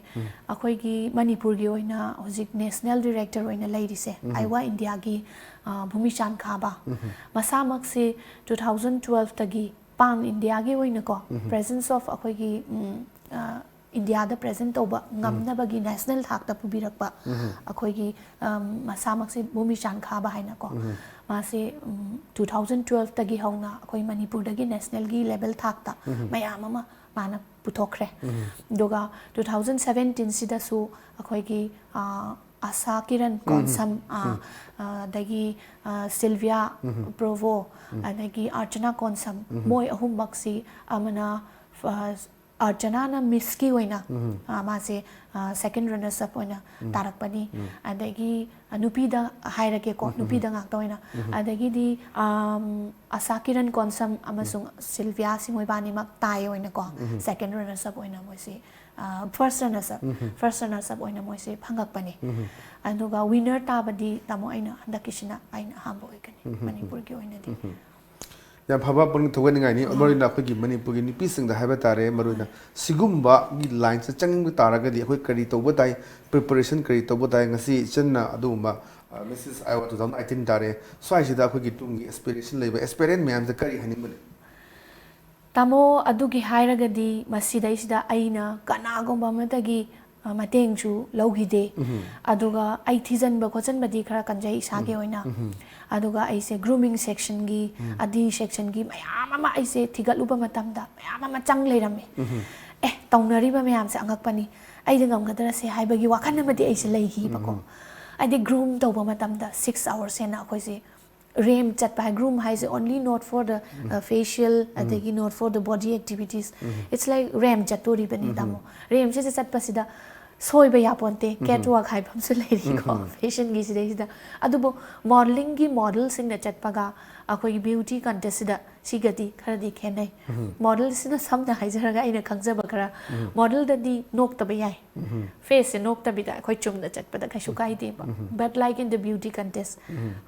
ꯑꯩꯈꯣꯏꯒꯤ ꯃꯅꯤꯄꯨꯔꯒꯤ ꯑꯣꯏꯅ ꯍꯧꯖꯤꯛ ꯅꯦꯁꯅꯦꯜ ꯗꯤꯔꯦꯛꯇꯔ ꯑꯣꯏꯅ ꯂꯩꯔꯤꯁꯦ, ꯑꯥꯏꯋꯥ ꯏꯟꯗꯤꯌꯥꯒꯤ, ꯑ, ꯚꯨꯃꯤꯆꯥꯟ ꯈꯥꯕꯥ꯫ ꯃꯁꯥꯃꯛꯁꯤ ꯇꯨ ꯊꯥꯎꯖꯟ ꯇꯨꯋꯦꯜꯐꯇꯒꯤ ꯄꯥꯟ ꯏꯟꯗꯤꯌꯥꯒꯤ ꯑꯣꯏꯅꯀꯣ, ꯄ꯭ꯔꯦꯖꯦꯟꯁ ꯑꯣꯐ ꯑꯩꯈꯣꯏꯒꯤ, ꯎꯝ, ꯑ, ꯏꯟꯗꯤꯌꯥꯗ ꯄ꯭ꯔꯦꯖꯦꯟ ꯇꯧꯕ ꯉꯝꯅꯕꯒꯤ ꯅꯦꯁꯅꯦꯜ ꯊꯥꯛꯇ ꯄꯨꯕꯤꯔꯛꯄ ꯑꯩꯈꯣꯏꯒꯤ, ꯑꯝ, ꯃꯁꯥꯃꯛꯁꯦ ꯚꯨꯃꯤꯆꯥꯟ ꯈꯥꯕꯥ ꯍꯥꯏꯅꯀꯣ, ꯃꯥꯁꯦ, ꯎꯝ, ꯇꯨ ꯊꯥꯎꯖꯟ ꯇꯨꯋꯦꯜꯐꯇꯒꯤ ꯍꯧꯅ ꯑꯩꯈꯣꯏ ꯃꯅꯤꯄꯨꯔꯗꯒꯤ ꯅꯦꯁꯅꯦꯜꯒꯤ ꯂꯦꯚꯦꯜ ꯊꯥꯛꯇ ꯃꯌꯥꯝ ꯑꯃ ꯃꯥꯅ ꯄꯨꯊꯣꯛꯈ꯭ꯔꯦ꯫ ꯑꯗꯨꯒ ꯇꯨ ꯊꯥꯎꯖꯟ ꯁꯕꯦꯟꯇꯤꯟꯁꯤꯗꯁꯨ ꯑꯩꯈꯣꯏꯒꯤ, ꯑ, ꯑꯁꯥ ꯀꯤꯔꯟ ꯀꯣꯟꯁꯝ, ꯑ, ꯑ, ꯑꯗꯒꯤ, ꯑ, ꯁꯤꯜꯚꯤꯌꯥ ꯄ꯭ꯔꯣꯚꯣ, ꯑꯗꯒꯤ ꯑꯥꯔꯆꯅꯥ ꯀꯣꯟꯁꯝ, ꯃꯣꯏ ꯑꯍꯨꯝꯃꯛꯁꯤ ꯑꯃꯅ, ꯑ, ꯑꯥꯔꯆꯅꯥꯅ ꯃꯤꯁꯀꯤ ꯑꯣꯏꯅ, ꯑ, ꯃꯥꯁꯦ, ꯑ, ꯁꯦꯀꯦꯟ ꯔꯅꯔꯁ ꯑꯞ ꯑꯣꯏꯅ ꯇꯥꯔꯛꯄꯅꯤ꯫ ꯑꯗꯒꯤ, ꯑ, ꯅꯨꯄꯤꯗ ꯍꯥꯏꯔꯒꯦꯀꯣ, ꯅꯨꯄꯤꯗ ꯉꯥꯛꯇ ꯑꯣꯏꯅ꯫ ꯑꯗꯒꯤꯗꯤ, ꯑꯝ, ꯑꯁꯥ ꯀꯤꯔꯟ ꯀꯣꯟꯁꯝ ꯑꯃꯁꯨꯡ ꯁꯤꯜꯚꯤꯌꯥ ꯁꯤ ꯃꯣꯏꯕꯥꯅꯤꯃꯛ ꯇꯥꯏ ꯑꯣꯏꯅꯀꯣ, ꯁꯦꯀꯦꯟ ꯔꯅꯔꯁ ꯑꯞ ꯑꯣꯏꯅ ꯃꯣꯏꯁꯤ, ꯑ, first runners up, first runners up ꯑꯣꯏꯅ ꯃꯣꯏꯁꯤ ꯐꯪꯉꯛꯄꯅꯤ꯫ ꯑꯗꯨꯒ ꯋꯤꯟꯅꯔ ꯇꯥꯕꯗꯤ, ꯇꯥꯃꯣ, ꯑꯩꯅ ꯍꯟꯗꯛꯀꯤꯁꯤꯅ ꯑꯩꯅ ꯑꯍꯥꯟꯕ ꯑꯣꯏꯒꯅꯤ ꯃꯅꯤꯄꯨꯔꯒꯤ ꯑꯣꯏꯅꯗꯤ꯫ ꯌꯥꯝ ꯐꯕ ꯄꯨꯛꯅꯤꯡ ꯊꯧꯒꯠꯅꯤꯡꯉꯥꯏꯅꯤ꯫ ꯃꯔꯨꯑꯣꯏꯅ ꯑꯩꯈꯣꯏꯒꯤ ꯃꯅꯤꯄꯨꯔꯒꯤ ꯅꯨꯄꯤꯁꯤꯡꯗ ꯍꯥꯏꯕ ꯇꯥꯔꯦ, ꯃꯔꯨꯑꯣꯏꯅ ꯁꯤꯒꯨꯝꯕꯒꯤ ꯂꯥꯏꯟꯁꯤꯗ ꯆꯪꯅꯤꯡꯕ ꯇꯥꯔꯒꯗꯤ ꯑꯩꯈꯣꯏ ꯀꯔꯤ ꯇꯧꯕ ꯇꯥꯏ, ꯄ꯭ꯔꯤꯄꯦꯔꯦꯁꯟ ꯀꯔꯤ ꯇꯧꯕ ꯇꯥꯏ? ꯉꯁꯤ ꯏꯆꯟꯅ ꯑꯗꯨꯒꯨꯝꯕ, ꯑ, ꯃꯤꯁꯦꯁ ꯑꯥꯏꯋꯥ ꯇꯨ ꯊꯥꯎꯖꯟ ꯑꯩꯠꯇꯤꯟ ꯇꯥꯔꯦ, ꯁ꯭ꯋꯥꯏꯁꯤꯗ ꯑꯩꯈꯣꯏꯒꯤ ꯇꯨꯡꯒꯤ ꯑꯦꯁꯄꯤꯔꯦꯁꯟ ꯂꯩꯕ ꯑꯦꯁꯄꯤꯔꯦꯟ ꯃꯌꯥꯝꯁꯤꯗ ꯀꯔꯤ ꯍꯥꯏꯅꯤꯡꯕꯅꯤ? ꯇꯥꯃꯣ, ꯑꯗꯨꯒꯤ ꯍꯥꯏꯔꯒꯗꯤ ꯃꯁꯤꯗꯩꯁꯤꯗ ꯑꯩꯅ ꯀꯅꯥꯒꯨꯝꯕ ꯑꯃꯗꯒꯤ, ꯑ, ꯃꯇꯦꯡꯁꯨ ꯂꯧꯈꯤꯗꯦ꯫ ꯑꯗꯨꯒ ꯑꯩ ꯊꯤꯖꯤꯟꯕ ꯈꯣꯠꯆꯤꯟꯕꯗꯤ ꯈꯔ ꯀꯟꯖꯩ ꯏꯁꯥꯒꯤ ꯑꯣꯏꯅ꯫ ꯑꯗꯨꯒ ꯑꯩꯁꯦ grooming sectionꯒꯤ, ꯑꯗꯤ sectionꯒꯤ ꯃꯌꯥꯝ ꯑꯃ ꯑꯩꯁꯦ ꯊꯤꯒꯠꯂꯨꯕ ꯃꯇꯝꯗ ꯃꯌꯥꯝ ꯑꯃ ꯆꯪ ꯂꯩꯔꯝꯃꯦ꯫ ꯑꯦ, ꯇꯧꯅꯔꯤꯕ ꯃꯌꯥꯝꯁꯦ ꯑꯉꯛꯄꯅꯤ, ꯑꯩꯗꯤ ꯉꯝꯒꯗ꯭ꯔꯁꯦ ꯍꯥꯏꯕꯒꯤ ꯋꯥꯈꯜ ꯑꯃꯗꯤ ꯑꯩꯁꯦ ꯂꯩꯈꯤꯕꯀꯣ꯫ ꯍꯥꯏꯗꯤ groom ꯇꯧꯕ ꯃꯇꯝꯗ six hours ꯍꯦꯟꯅ ꯑꯩꯈꯣꯏꯁꯦ ꯔꯦꯝ ꯆꯠꯄ ꯍꯥꯏ꯫ Groom ꯍꯥꯏꯁꯦ only not for the, uh, facial, ꯑꯗꯒꯤ not for the body activities. It's like REM ꯆꯠꯇꯣꯔꯤꯕꯅꯤ ꯇꯥꯃꯣ꯫ ꯔꯦꯝꯁꯤꯗ ꯆꯠꯄꯁꯤꯗ ꯁꯣꯏꯕ ꯌꯥꯄꯣꯟꯇꯦ꯫ Catwalk ꯍꯥꯏꯕ ꯑꯃꯁꯨ ꯂꯩꯔꯤꯀꯣ fashionꯒꯤ ꯁꯤꯗꯩꯁꯤꯗ꯫ ꯑꯗꯨꯕꯨ modelingꯒꯤ modelꯁꯤꯡꯅ ꯆꯠꯄꯒ ꯑꯩꯈꯣꯏꯒꯤ beauty contestꯁꯤꯗ ꯁꯤꯒꯗꯤ ꯈꯔꯗꯤ ꯈꯦꯠꯅꯩ꯫ Modelꯁꯤꯅ ꯁꯝꯅ ꯍꯥꯏꯖꯔꯒ ꯑꯩꯅ ꯈꯪꯖꯕ ꯈꯔ, modelꯗꯗꯤ ꯅꯣꯛꯇꯕ ꯌꯥꯏ, faceꯁꯦ ꯅꯣꯛꯇꯕꯤꯗ ꯑꯩꯈꯣꯏ ꯆꯨꯝꯅ ꯆꯠꯄꯗ ꯀꯩꯁꯨ ꯀꯥꯏꯗꯦꯕ꯫ But like in the beauty contest,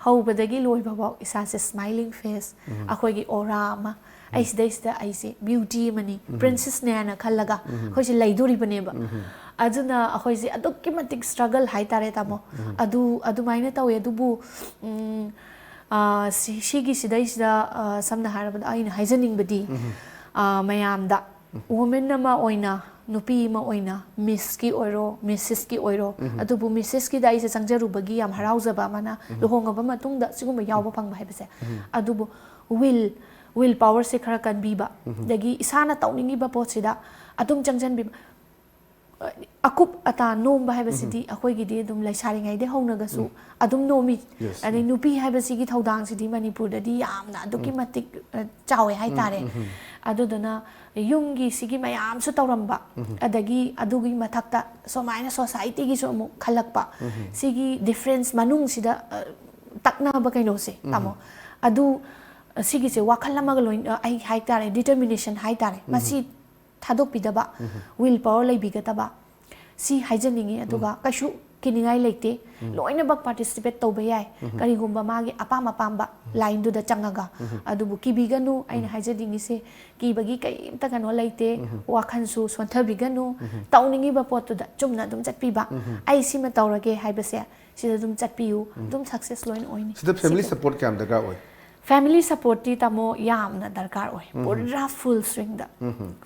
ꯍꯧꯕꯗꯒꯤ ꯂꯣꯏꯕ ꯐꯥꯎ ꯏꯁꯥꯁꯦ smiling face, ꯑꯩꯈꯣꯏꯒꯤ aura ꯑꯃ, ꯑꯩ ꯁꯤꯗꯩꯁꯤꯗ ꯑꯩꯁꯦ beauty ꯑꯃꯅꯤ, princessꯅꯦ ꯍꯥꯏꯅ ꯈꯜꯂꯒ ꯑꯩꯈꯣꯏꯁꯦ ꯂꯩꯗꯣꯔꯤꯕꯅꯦꯕ꯫ ꯑꯗꯨꯅ ꯑꯩꯈꯣꯏꯁꯦ ꯑꯗꯨꯛꯀꯤ ꯃꯇꯤꯛ struggle ꯍꯥꯏꯇꯥꯔꯦ ꯇꯥꯃꯣ꯫ ꯑꯗꯨ ꯑꯗꯨꯃꯥꯏꯅ ꯇꯧꯋꯦ꯫ ꯑꯗꯨꯕꯨ ꯎꯝ, ꯑ, ꯁꯤ-, ꯁꯤꯒꯤ ꯁꯤꯗꯩꯁꯤꯗ, ꯑ, ꯁꯝꯅ ꯍꯥꯏꯔꯕꯗ ꯑꯩꯅ ꯍꯥꯏꯖꯅꯤꯡꯕꯗꯤ, ꯑ, ꯃꯌꯥꯝꯗ woman ꯑꯃ ꯑꯣꯏꯅ, ꯅꯨꯄꯤ ꯑꯃ ꯑꯣꯏꯅ, missꯀꯤ ꯑꯣꯏꯔꯣ, missesꯀꯤ ꯑꯣꯏꯔꯣ, ꯑꯗꯨꯕꯨ missesꯀꯤꯗ ꯑꯩꯁꯦ ꯆꯪꯖꯔꯨꯕꯒꯤ ꯌꯥꯝ ꯍꯔꯥꯎꯖꯕ ꯑꯃꯅ, ꯂꯨꯍꯣꯡꯉꯕ ꯃꯇꯨꯡꯗ ꯁꯤꯒꯨꯝꯕ ꯌꯥꯎꯕ ꯐꯪꯕ ꯍꯥꯏꯕꯁꯦ꯫ ꯑꯗꯨꯕꯨ will, will powerꯁꯦ ꯈꯔ ꯀꯟꯕꯤꯕ, ꯑꯗꯒꯤ ꯏꯁꯥꯅ ꯇꯧꯅꯤꯡꯉꯤꯕ ꯄꯣꯠꯁꯤꯗ ꯑꯗꯨꯝ ꯆꯪꯁꯤꯟꯕꯤꯕ, ꯑꯀꯨꯞ ꯑꯇꯥ ꯅꯣꯝꯕ ꯍꯥꯏꯕꯁꯤꯗꯤ ꯑꯩꯈꯣꯏꯒꯤꯗꯤ ꯑꯗꯨꯝ ꯂꯩꯁꯥꯔꯤꯉꯩꯗꯒꯤ ꯍꯧꯅꯒꯁꯨ ꯑꯗꯨꯝ ꯅꯣꯝꯃꯤ꯫ Yes. ꯑꯗꯩ ꯅꯨꯄꯤ ꯍꯥꯏꯕꯁꯤꯒꯤ ꯊꯧꯗꯥꯡꯁꯤꯗꯤ ꯃꯅꯤꯄꯨꯔꯗꯗꯤ ꯌꯥꯝꯅ ꯑꯗꯨꯛꯀꯤ ꯃꯇꯤꯛ, ꯑ, ꯆꯥꯎꯋꯦ ꯍꯥꯏꯇꯥꯔꯦ꯫ ꯑꯗꯨꯗꯨꯅ ꯌꯨꯝꯒꯤ ꯁꯤꯒꯤ ꯃꯌꯥꯝꯁꯨ ꯇꯧꯔꯝꯕ, ꯑꯗꯒꯤ ꯑꯗꯨꯒꯤ ꯃꯊꯛꯇ ꯁꯨꯃꯥꯏꯅ societyꯒꯤꯁꯨ ꯑꯃꯨꯛ ꯈꯜꯂꯛꯄ, ꯁꯤꯒꯤ difference ꯃꯅꯨꯡꯁꯤꯗ, ꯑ, ꯇꯛꯅꯕ ꯀꯩꯅꯣꯁꯦ, ꯇꯥꯃꯣ, ꯑꯗꯨ, ꯑ, ꯁꯤꯒꯤꯁꯦ ꯋꯥꯈꯜ ꯑꯃꯒ ꯂꯣꯏ-, ꯑ, ꯑꯩ ꯍꯥꯏꯇꯥꯔꯦ, determination ꯍꯥꯏꯇꯥꯔꯦ, ꯃꯁꯤ ꯊꯥꯗꯣꯛꯄꯤꯗꯕ, will power ꯂꯩꯕꯤꯒꯗꯕ, ꯁꯤ ꯍꯥꯏꯖꯅꯤꯡꯉꯤ꯫ ꯑꯗꯨꯒ ꯀꯩꯁꯨ ꯀꯤꯅꯤꯡꯉꯥꯏ ꯂꯩꯇꯦ, ꯂꯣꯏꯅꯃꯛ participate ꯇꯧꯕ ꯌꯥꯏ꯫ ꯀꯔꯤꯒꯨꯝꯕ ꯃꯥꯒꯤ ꯑꯄꯥꯝ ꯑꯄꯥꯝꯕ lineꯗꯨꯗ ꯆꯪꯉꯒ꯫ ꯑꯗꯨꯕꯨ ꯀꯤꯕꯤꯒꯅꯨ, ꯑꯩꯅ ꯍꯥꯏꯖꯅꯤꯡꯉꯤꯁꯦ, ꯀꯤꯕꯒꯤ ꯀꯔꯤꯝꯇ ꯀꯩꯅꯣ ꯂꯩꯇꯦ, ꯋꯥꯈꯜꯁꯨ ꯁꯣꯟꯊꯕꯤꯒꯅꯨ, ꯇꯧꯅꯤꯡꯉꯤꯕ ꯄꯣꯠꯇꯨꯗ ꯆꯨꯝꯅ ꯑꯗꯨꯝ ꯆꯠꯄꯤꯕ꯫ ꯑꯩ ꯁꯤꯃ ꯇꯧꯔꯒꯦ ꯍꯥꯏꯕꯁꯦ, ꯁꯤꯗ ꯑꯗꯨꯝ ꯆꯠꯄꯤꯌꯨ, ꯑꯗꯨꯝ success ꯂꯣꯏꯅ ꯑꯣꯏꯅꯤ꯫ ꯁꯤꯗ family ꯁꯤꯗ support ꯀꯌꯥꯝ ꯗꯔꯀꯥꯔ ꯑꯣꯏ? Family supportꯇꯤ ꯇꯥꯃꯣ ꯌꯥꯝꯅ ꯗꯔꯀꯥꯔ ꯑꯣꯏ꯫ ꯄꯨꯔꯥ full swingꯗ꯫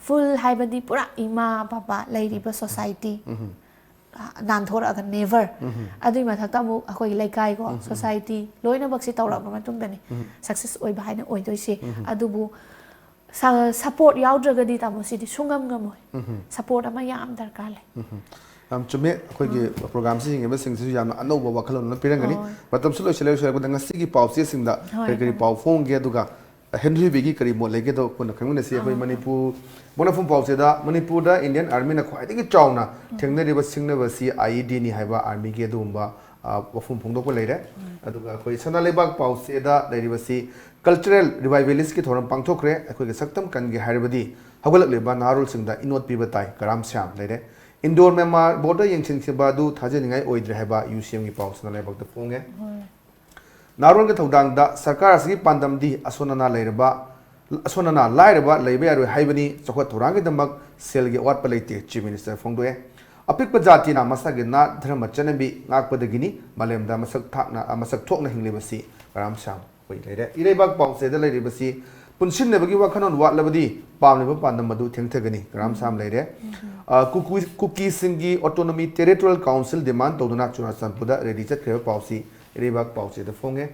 Full ꯍꯥꯏꯕꯗꯤ ꯄꯨꯔꯥ ꯏꯃꯥ ꯕꯕꯥ ꯂꯩꯔꯤꯕ society꯫ ꯅꯥꯟꯊꯣꯔꯛꯑꯒ never꯫ ꯑꯗꯨꯒꯤ ꯃꯊꯛꯇ ꯑꯃꯨꯛ ꯑꯩꯈꯣꯏꯒꯤ ꯂꯩꯀꯥꯏꯀꯣ, society ꯂꯣꯏꯅꯃꯛꯁꯤ ꯇꯧꯔꯛꯑꯕ ꯃꯇꯨꯡꯗꯅꯤ success ꯑꯣꯏꯕ ꯍꯥꯏꯅ ꯑꯣꯏꯗꯣꯏꯁꯦ꯫ ꯑꯗꯨꯕꯨ ꯁ- support ꯌꯥꯎꯗ꯭ꯔꯒꯗꯤ ꯇꯥꯃꯣ ꯁꯤꯗꯤ ꯁꯨꯡꯉꯝ ꯉꯝꯃꯣꯏ꯫ Support ꯑꯃ ꯌꯥꯝ ꯗꯔꯀꯥꯔ ꯂꯩ꯫ ꯌꯥꯝ ꯆꯨꯝꯃꯦ꯫ ꯑꯩꯈꯣꯏꯒꯤ programꯁꯤ ꯌꯦꯡꯉꯤꯕꯁꯤꯡꯁꯤꯁꯨ ꯌꯥꯝꯅ ꯑꯅꯧꯕ ꯋꯥꯈꯜꯂꯣꯟ ꯑꯃ ꯄꯤꯔꯝꯒꯅꯤ꯫ ꯍꯣꯏ꯫ ꯃꯇꯝꯁꯨ ꯂꯣꯏꯁꯤꯜꯂꯦ꯫ ꯂꯣꯏꯁꯤꯜꯂꯛꯄꯗ ꯉꯁꯤꯒꯤ ꯄꯥꯎꯆꯦꯁꯤꯡꯗ ꯍꯣꯏ, ꯀꯔꯤ ꯀꯔꯤ ꯍꯣꯏ꯫ ꯄꯥꯎ ꯐꯣꯡꯒꯦ, ꯑꯗꯨꯒ ꯍꯦꯟꯔꯤ ꯕꯤꯒꯤ ꯀꯔꯤ ꯃꯣꯠ ꯂꯩꯒꯦꯗꯣ ꯄꯨꯟꯅ ꯈꯪꯃꯤꯟꯅꯁꯤ꯫ ꯑꯩꯈꯣꯏ ꯑꯥ꯫ ꯃꯅꯤꯄꯨꯔ ꯄꯣꯛꯅꯐꯝ ꯄꯥꯎꯆꯦꯗ ꯃꯅꯤꯄꯨꯔꯗ Indian Armyꯅ ꯈ꯭ꯋꯥꯏꯗꯒꯤ ꯆꯥꯎꯅ ꯊꯦꯡꯅꯔꯤꯕ ꯁꯤꯡꯅꯕꯁꯤ IEDꯅꯤ ꯍꯥꯏꯕ Armyꯒꯤ ꯑꯗꯨꯒꯨꯝꯕ, ꯑ, ꯋꯥꯐꯝ ꯐꯣꯡꯗꯣꯛꯄ ꯂꯩꯔꯦ꯫ ꯑꯗꯨꯒ ꯑꯩꯈꯣꯏ ꯁꯅꯥ ꯂꯩꯕꯥꯛ ꯄꯥꯎꯆꯦꯗ ꯂꯩꯔꯤꯕꯁꯤ Cultural Revivalistꯀꯤ ꯊꯧꯔꯝ ꯄꯥꯡꯊꯣꯛꯈ꯭ꯔꯦ꯫ ꯑꯩꯈꯣꯏꯒꯤ ꯁꯛꯇꯝ ꯀꯟꯒꯦ ꯍꯥꯏꯔꯕꯗꯤ ꯍꯧꯒꯠꯂꯛꯂꯤꯕ ꯅꯍꯥꯔꯣꯜꯁꯤꯡꯗ ꯏꯅꯣꯠ ꯄꯤꯕ ꯇꯥꯏ, ꯀꯔꯥꯝ ꯁ꯭ꯌꯥꯝ ꯂꯩꯔꯦ꯫ Indoor Myanmar border ꯌꯦꯡꯁꯤꯟꯈꯤꯕ ꯑꯗꯨ ꯊꯥꯖꯅꯤꯡꯉꯥꯏ ꯑꯣꯏꯗ꯭ꯔꯦ ꯍꯥꯏꯕ UCMꯒꯤ ꯄꯥꯎ ꯁꯅꯥ ꯂꯩꯕꯥꯛꯇ ꯐꯣꯡꯉꯦ꯫ ꯅꯍꯥꯔꯣꯜꯒꯤ ꯊꯧꯗꯥꯡꯗ ꯁꯔꯀꯥꯔ ꯑꯁꯤꯒꯤ ꯄꯥꯟꯗꯝꯗꯤ ꯑꯁꯣꯟ ꯑꯅꯥ ꯂꯩꯔꯕ, ꯑꯁꯣꯟ ꯑꯅꯥ ꯂꯥꯏꯔꯕ ꯂꯩꯕ ꯌꯥꯔꯣꯏ ꯍꯥꯏꯕꯅꯤ, ꯆꯥꯎꯈꯠ ꯊꯧꯔꯥꯡꯒꯤꯗꯃꯛ ꯁꯦꯜꯒꯤ ꯑꯋꯥꯠꯄ ꯂꯩꯇꯦ, Chief Minister ꯐꯣꯡꯗꯣꯛꯑꯦ꯫ ꯑꯄꯤꯛꯄ ꯖꯥꯇꯤꯅ ꯃꯁꯥꯒꯤ ꯅꯥꯠ, ꯙꯔꯃ, ꯆꯠꯅꯕꯤ ꯉꯥꯛꯄꯗꯒꯤꯅꯤ ꯃꯥꯂꯦꯝꯗ ꯃꯁꯛ ꯊꯥꯛꯅ, ꯃꯁꯛ ꯊꯣꯛꯅ ꯍꯤꯡꯂꯤꯕꯁꯤ, ꯀꯔꯥꯝ ꯁ꯭ꯌꯥꯝ꯫ ꯑꯩꯈꯣꯏ ꯂꯩꯔꯦ꯫ ꯏꯔꯩꯕꯥꯛ ꯄꯥꯎꯆꯦꯗ ꯂꯩꯔꯤꯕꯁꯤ, ꯄꯨꯟꯁꯤꯟꯅꯕꯒꯤ ꯋꯥꯈꯜꯂꯣꯟ ꯋꯥꯠꯂꯕꯗꯤ ꯄꯥꯝꯂꯤꯕ ꯄꯥꯟꯗꯝ ꯑꯗꯨ ꯊꯦꯡꯊꯒꯅꯤ, ꯀꯔꯥꯝ ꯁ꯭ꯌꯥꯝ ꯂꯩꯔꯦ꯫ ꯑ, ꯀꯨꯀꯤ-, ꯀꯨꯀꯤꯁꯤꯡꯒꯤ Autonomy Territorial Council demand ꯇꯧꯗꯨꯅ ꯆꯨꯔꯥꯆꯥꯟꯄꯨꯔꯗ rally ꯆꯠꯈ꯭ꯔꯤꯕ ꯄꯥꯎꯁꯤ ꯏꯔꯩꯕꯥꯛ ꯄꯥꯎꯆꯦꯗ ꯐꯣꯡꯉꯦ꯫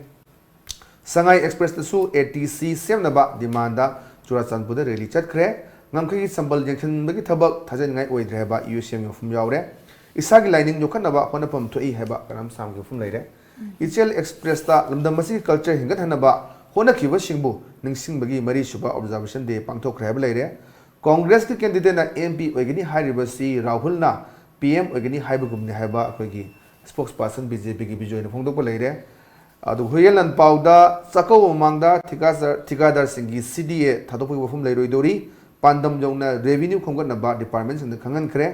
ꯁꯉꯥꯏ Expressꯇꯁꯨ ATC ꯁꯦꯝꯅꯕ demandꯗ ꯆꯨꯔꯥꯆꯥꯟꯄꯨꯔꯗ rally ꯆꯠꯈ꯭ꯔꯦ꯫ ꯉꯝꯈꯩꯒꯤ ꯁꯝꯕꯜ ꯌꯦꯡꯁꯤꯟꯕꯒꯤ ꯊꯕꯛ ꯊꯥꯖꯅꯤꯡꯉꯥꯏ ꯑꯣꯏꯗ꯭ꯔꯦ ꯍꯥꯏꯕ UCMꯒꯤ ꯋꯥꯐꯝ ꯌꯥꯎꯔꯦ꯫ ꯏꯁꯥꯒꯤ ꯂꯥꯏꯅꯤꯡ ꯌꯣꯛꯈꯠꯅꯕ ꯍꯣꯠꯅꯐꯝ ꯊꯣꯛꯏ ꯍꯥꯏꯕ ꯀꯔꯥꯝ ꯁ꯭ꯌꯥꯝꯒꯤ ꯋꯥꯐꯝ ꯂꯩꯔꯦ꯫ ꯏꯆꯦꯜ Expressꯇ ꯂꯝꯗꯝ ꯑꯁꯤꯒꯤ culture ꯍꯦꯟꯒꯠꯍꯟꯅꯕ ꯍꯣꯠꯅꯈꯤꯕꯁꯤꯡꯕꯨ ꯅꯤꯡꯁꯤꯡꯕꯒꯤ ꯃꯔꯤꯁꯨꯕ Observation Day ꯄꯥꯡꯊꯣꯛꯈ꯭ꯔꯦ ꯍꯥꯏꯕ ꯂꯩꯔꯦ꯫ Congressꯀꯤ candidateꯅ MP ꯑꯣꯏꯒꯅꯤ ꯍꯥꯏꯔꯤꯕꯁꯤ ꯔꯥꯍꯨꯜꯅ PM ꯑꯣꯏꯒꯅꯤ ꯍꯥꯏꯕꯒꯨꯝꯅꯤ ꯍꯥꯏꯕ ꯑꯩꯈꯣꯏꯒꯤ spokesperson BJPꯒꯤ ꯕꯤꯖꯣꯏꯅ ꯐꯣꯡꯗꯣꯛꯄ ꯂꯩꯔꯦ꯫ ꯑꯗꯨꯒ ꯍꯨꯏꯌꯦꯟ ꯂꯥꯟꯄꯥꯎꯗ ꯆꯥꯛꯀꯧꯕ ꯃꯃꯥꯡꯗ ꯊꯤꯀꯥꯗꯔ-, ꯊꯤꯀꯥꯗꯥꯔꯁꯤꯡꯒꯤ CDA ꯊꯥꯗꯣꯛꯄꯒꯤ ꯋꯥꯐꯝ ꯂꯩꯔꯣꯏꯗꯧꯔꯤ꯫ ꯄꯥꯟꯗꯝ ꯌꯧꯅ revenue ꯈꯣꯝꯒꯠꯅꯕ departmentꯁꯤꯡꯗ ꯈꯪꯍꯟꯈ꯭ꯔꯦ꯫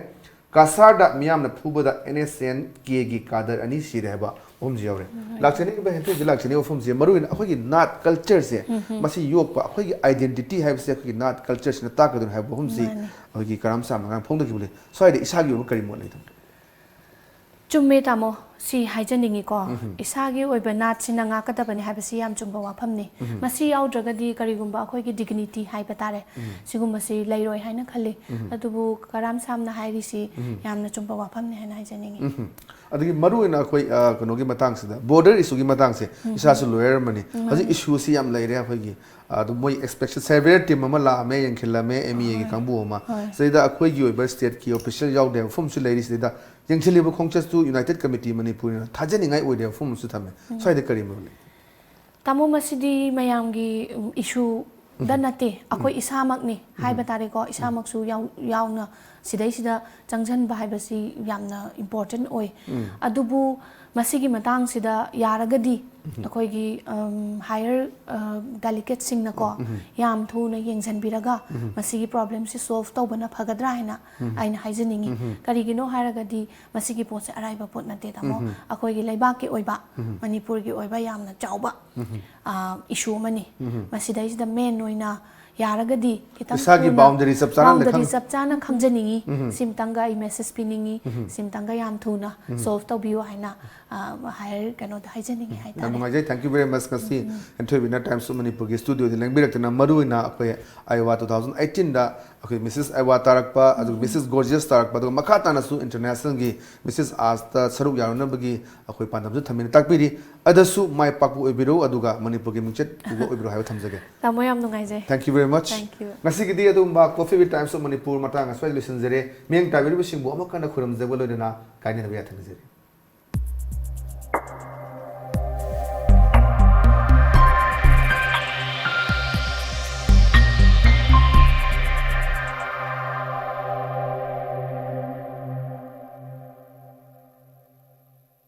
ꯀꯁꯥꯔꯗ ꯃꯤꯌꯥꯝꯅ ꯐꯨꯕꯗ NSCNKꯒꯤ cadre ꯑꯅꯤ ꯁꯤꯔꯦ ꯍꯥꯏꯕ ꯋꯥꯐꯝꯁꯨ ꯌꯥꯎꯔꯦ꯫ ꯂꯥꯛꯆꯅꯤꯡꯕ ꯍꯦꯟꯊꯣꯏꯁꯦ, ꯂꯥꯛꯆꯅꯤꯡꯕ ꯋꯥꯐꯝꯁꯦ ꯃꯔꯨꯑꯣꯏꯅ ꯑꯩꯈꯣꯏꯒꯤ ꯅꯥꯠ cultureꯁꯦ ꯃꯁꯤ ꯌꯣꯛꯄ, ꯑꯩꯈꯣꯏꯒꯤ identity ꯍꯥꯏꯕꯁꯦ ꯑꯩꯈꯣꯏꯒꯤ ꯅꯥꯠ cultureꯁꯤꯅ ꯇꯥꯛꯀꯗꯣꯏꯅꯤ ꯍꯥꯏꯕ ꯋꯥꯐꯝꯁꯤ ꯃꯥꯅꯤ꯫ ꯑꯩꯈꯣꯏꯒꯤ ꯀꯔꯥꯝ ꯁ꯭ꯌꯥꯝꯅ ꯉꯔꯥꯡ ꯐꯣꯡꯗꯣꯛꯈꯤꯕ ꯂꯩ꯫ ꯁ꯭ꯋꯥꯏꯗ ꯏꯁꯥꯒꯤ ꯑꯣꯏꯕ ꯀꯔꯤ ꯃꯣꯠ ꯂꯩ ꯇꯥꯃꯣ? ꯆꯨꯝꯃꯦ ꯇꯥꯃꯣ, ꯁꯤ ꯍꯥꯏꯖꯅꯤꯡꯉꯤꯀꯣ, ꯏꯁꯥꯒꯤ ꯑꯣꯏꯕ ꯅꯥꯠꯁꯤꯅ ꯉꯥꯛꯀꯗꯕꯅꯤ ꯍꯥꯏꯕꯁꯤ ꯌꯥꯝ ꯆꯨꯝꯕ ꯋꯥꯐꯝꯅꯤ꯫ ꯃꯁꯤ ꯌꯥꯎꯗ꯭ꯔꯒꯗꯤ ꯀꯔꯤꯒꯨꯝꯕ ꯑꯩꯈꯣꯏꯒꯤ dignity ꯍꯥꯏꯕ ꯇꯥꯔꯦ, ꯁꯤꯒꯨꯝꯕꯁꯤ ꯂꯩꯔꯣꯏ ꯍꯥꯏꯅ ꯈꯜꯂꯤ꯫ ꯑꯗꯨꯕꯨ ꯀꯔꯥꯝ ꯁꯥꯝꯅ ꯍꯥꯏꯔꯤꯁꯤ ꯌꯥꯝꯅ ꯆꯨꯝꯕ ꯋꯥꯐꯝꯅꯤ ꯍꯥꯏꯅ ꯍꯥꯏꯖꯅꯤꯡꯉꯤ꯫ ꯑꯗꯒꯤ ꯃꯔꯨ ꯑꯣꯏꯅ ꯑꯩꯈꯣꯏ ꯑ, ꯀꯩꯅꯣꯒꯤ ꯃꯇꯥꯡꯁꯤꯗ, border issue ꯒꯤ ꯃꯇꯥꯡꯁꯦ, ꯏꯁꯥꯁꯨ lawyer ꯑꯃꯅꯤ꯫ ꯍꯧꯖꯤꯛ issue ꯁꯤ ꯌꯥꯝ ꯂꯩꯔꯦ ꯑꯩꯈꯣꯏꯒꯤ꯫ ꯑꯗꯨ ꯃꯣꯏ inspection surveyor team ꯑꯃ ꯂꯥꯛꯑꯝꯃꯦ, ꯌꯦꯡꯈꯤꯜꯂꯝꯃꯦ, M E A ꯒꯤ ꯀꯥꯡꯕꯨ ꯑꯃ꯫ ꯁꯤꯗꯩꯗ ꯑꯩꯈꯣꯏꯒꯤ ꯑꯣꯏꯕ state ꯀꯤ official ꯌꯥꯎꯗꯦ, ꯃꯐꯝꯁꯨ ꯂꯩꯔꯤ꯫ ꯁꯤꯗꯩꯗ ꯌꯦꯡꯁꯤꯜꯂꯤꯕ ꯈꯣꯡꯆꯠꯇꯨ United Committee ꯃꯅꯤꯄꯨꯔꯅ ꯊꯥꯖꯅꯤꯡꯉꯥꯏ ꯑꯣꯏꯗꯦ, ꯃꯐꯝ ꯑꯃꯁꯨ ꯊꯝꯃꯦ꯫ ꯁ꯭ꯋꯥꯏꯗ ꯀꯔꯤ ꯃꯔꯨ ꯂꯩ? ꯇꯥꯃꯣ, ꯃꯁꯤꯗꯤ ꯃꯌꯥꯝꯒꯤ, ꯎꯝ, issue ꯗ ꯅꯠꯇꯦ, ꯑꯩꯈꯣꯏ ꯏꯁꯥꯃꯛꯅꯤ ꯍꯥꯏꯕ ꯇꯥꯔꯦꯀꯣ, ꯏꯁꯥꯃꯛꯁꯨ ꯌꯥꯎ-, ꯌꯥꯎꯅ ꯁꯤꯗꯩꯁꯤꯗ ꯆꯪꯁꯤꯟꯕ ꯍꯥꯏꯕꯁꯤ ꯌꯥꯝꯅ important ꯑꯣꯏ꯫ ꯑꯗꯨꯕꯨ ꯃꯁꯤꯒꯤ ꯃꯇꯥꯡꯁꯤꯗ ꯌꯥꯔꯒꯗꯤ ꯑꯩꯈꯣꯏꯒꯤ, ꯎꯝ, higher, ꯑ, delegates ꯁꯤꯡꯅꯀꯣ, ꯌꯥꯝ ꯊꯨꯅ ꯌꯦꯡꯁꯤꯟꯕꯤꯔꯒ ꯃꯁꯤꯒꯤ problem ꯁꯤ solve ꯇꯧꯕꯅ ꯐꯒꯗ꯭ꯔꯥ ꯍꯥꯏꯅ ꯑꯩꯅ ꯍꯥꯏꯖꯅꯤꯡꯉꯤ꯫ ꯀꯔꯤꯒꯤꯅꯣ ꯍꯥꯏꯔꯒꯗꯤ ꯃꯁꯤꯒꯤ ꯄꯣꯠꯁꯦ ꯑꯔꯥꯏꯕ ꯄꯣꯠ ꯅꯠꯇꯦ, ꯇꯥꯃꯣ꯫ ꯑꯩꯈꯣꯏꯒꯤ ꯂꯩꯕꯥꯛꯀꯤ ꯑꯣꯏꯕ, ꯃꯅꯤꯄꯨꯔꯒꯤ ꯑꯣꯏꯕ ꯌꯥꯝꯅ ꯆꯥꯎꯕ, ꯑ, issue ꯑꯃꯅꯤ꯫ ꯃꯁꯤꯗꯩꯁꯤꯗ main ꯑꯣꯏꯅ ꯌꯥꯔꯒꯗꯤ ꯈꯤꯇꯪ ꯏꯁꯥꯒꯤ ꯊꯨꯅ boundary ꯆꯞ ꯆꯥꯅ boundary ꯈꯪ- ꯆꯞ ꯆꯥꯅ ꯈꯪꯖꯅꯤꯡꯉꯤ꯫ ꯁꯤꯝꯇꯪꯒ ꯑꯩ message ꯄꯤꯅꯤꯡꯉꯤ꯫ ꯁꯤꯝꯇꯪꯒ ꯌꯥꯝ ꯊꯨꯅ solve ꯇꯧꯕꯤꯌꯨ ꯍꯥꯏꯅ, ꯑ, higher ꯀꯩꯅꯣꯗ ꯍꯥꯏꯖꯅꯤꯡꯉꯤ ꯍꯥꯏꯇꯥꯔꯦ꯫ ꯌꯥꯝ ꯅꯨꯡꯉꯥꯏꯖꯩ꯫ Thank you very much꯫ ꯉꯁꯤ ꯍꯦꯟꯊꯣꯏꯕꯤꯅ Times of ꯃꯅꯤꯄꯨꯔꯒꯤ studio ꯗ ꯂꯦꯡꯕꯤꯔꯛꯇꯨꯅ, ꯃꯔꯨꯑꯣꯏꯅ ꯑꯩꯈꯣꯏ IOWA two thousand eighteen ꯗ ꯑꯩꯈꯣꯏ Missus IOWA ꯇꯥꯔꯛꯄ, ꯑꯗꯨꯒ Missus Gorgeous ꯇꯥꯔꯛꯄ, ꯑꯗꯨꯒ ꯃꯈꯥ ꯇꯥꯅꯁꯨ international ꯒꯤ Missus Earth ꯇ ꯁꯔꯨꯛ ꯌꯥꯔꯨꯅꯕꯒꯤ ꯑꯩꯈꯣꯏ ꯄꯥꯟꯗꯝꯁꯨ ꯊꯝꯃꯦꯅ ꯇꯥꯛꯄꯤꯔꯤ꯫ ꯑꯗꯁꯨ ꯃꯥꯏ ꯄꯥꯛꯄ ꯑꯣꯏꯕꯤꯔꯣ, ꯑꯗꯨꯒ ꯃꯅꯤꯄꯨꯔꯒꯤ ꯃꯤꯡꯆꯠ ꯄꯨꯕ ꯑꯣꯏꯕꯤꯔꯣ ꯍꯥꯏꯕ ꯊꯝꯖꯒꯦ꯫ ꯇꯥꯃꯣ, ꯌꯥꯝ ꯅꯨꯡꯉꯥꯏꯖꯩ꯫ Thank you very much꯫ Thank you꯫ ꯉꯁꯤꯒꯤꯗꯤ ꯑꯗꯨꯒꯨꯝꯕ Coffee with Times of Manipur ꯃꯇꯥꯡ ꯑꯁ꯭ꯋꯥꯏꯗ ꯂꯣꯏꯁꯤꯟꯖꯔꯦ꯫ ꯃꯤꯠꯌꯦꯡ ꯇꯥꯕꯤꯔꯤꯕꯁꯤꯡꯕꯨ ꯑꯃꯨꯛ ꯍꯟꯅ ꯈꯨꯔꯨꯝꯖꯕ ꯂꯣꯏꯅꯅ ꯀꯥꯏꯅꯅꯕ ꯌꯥꯊꯪ ꯅꯤꯖꯔꯤ꯫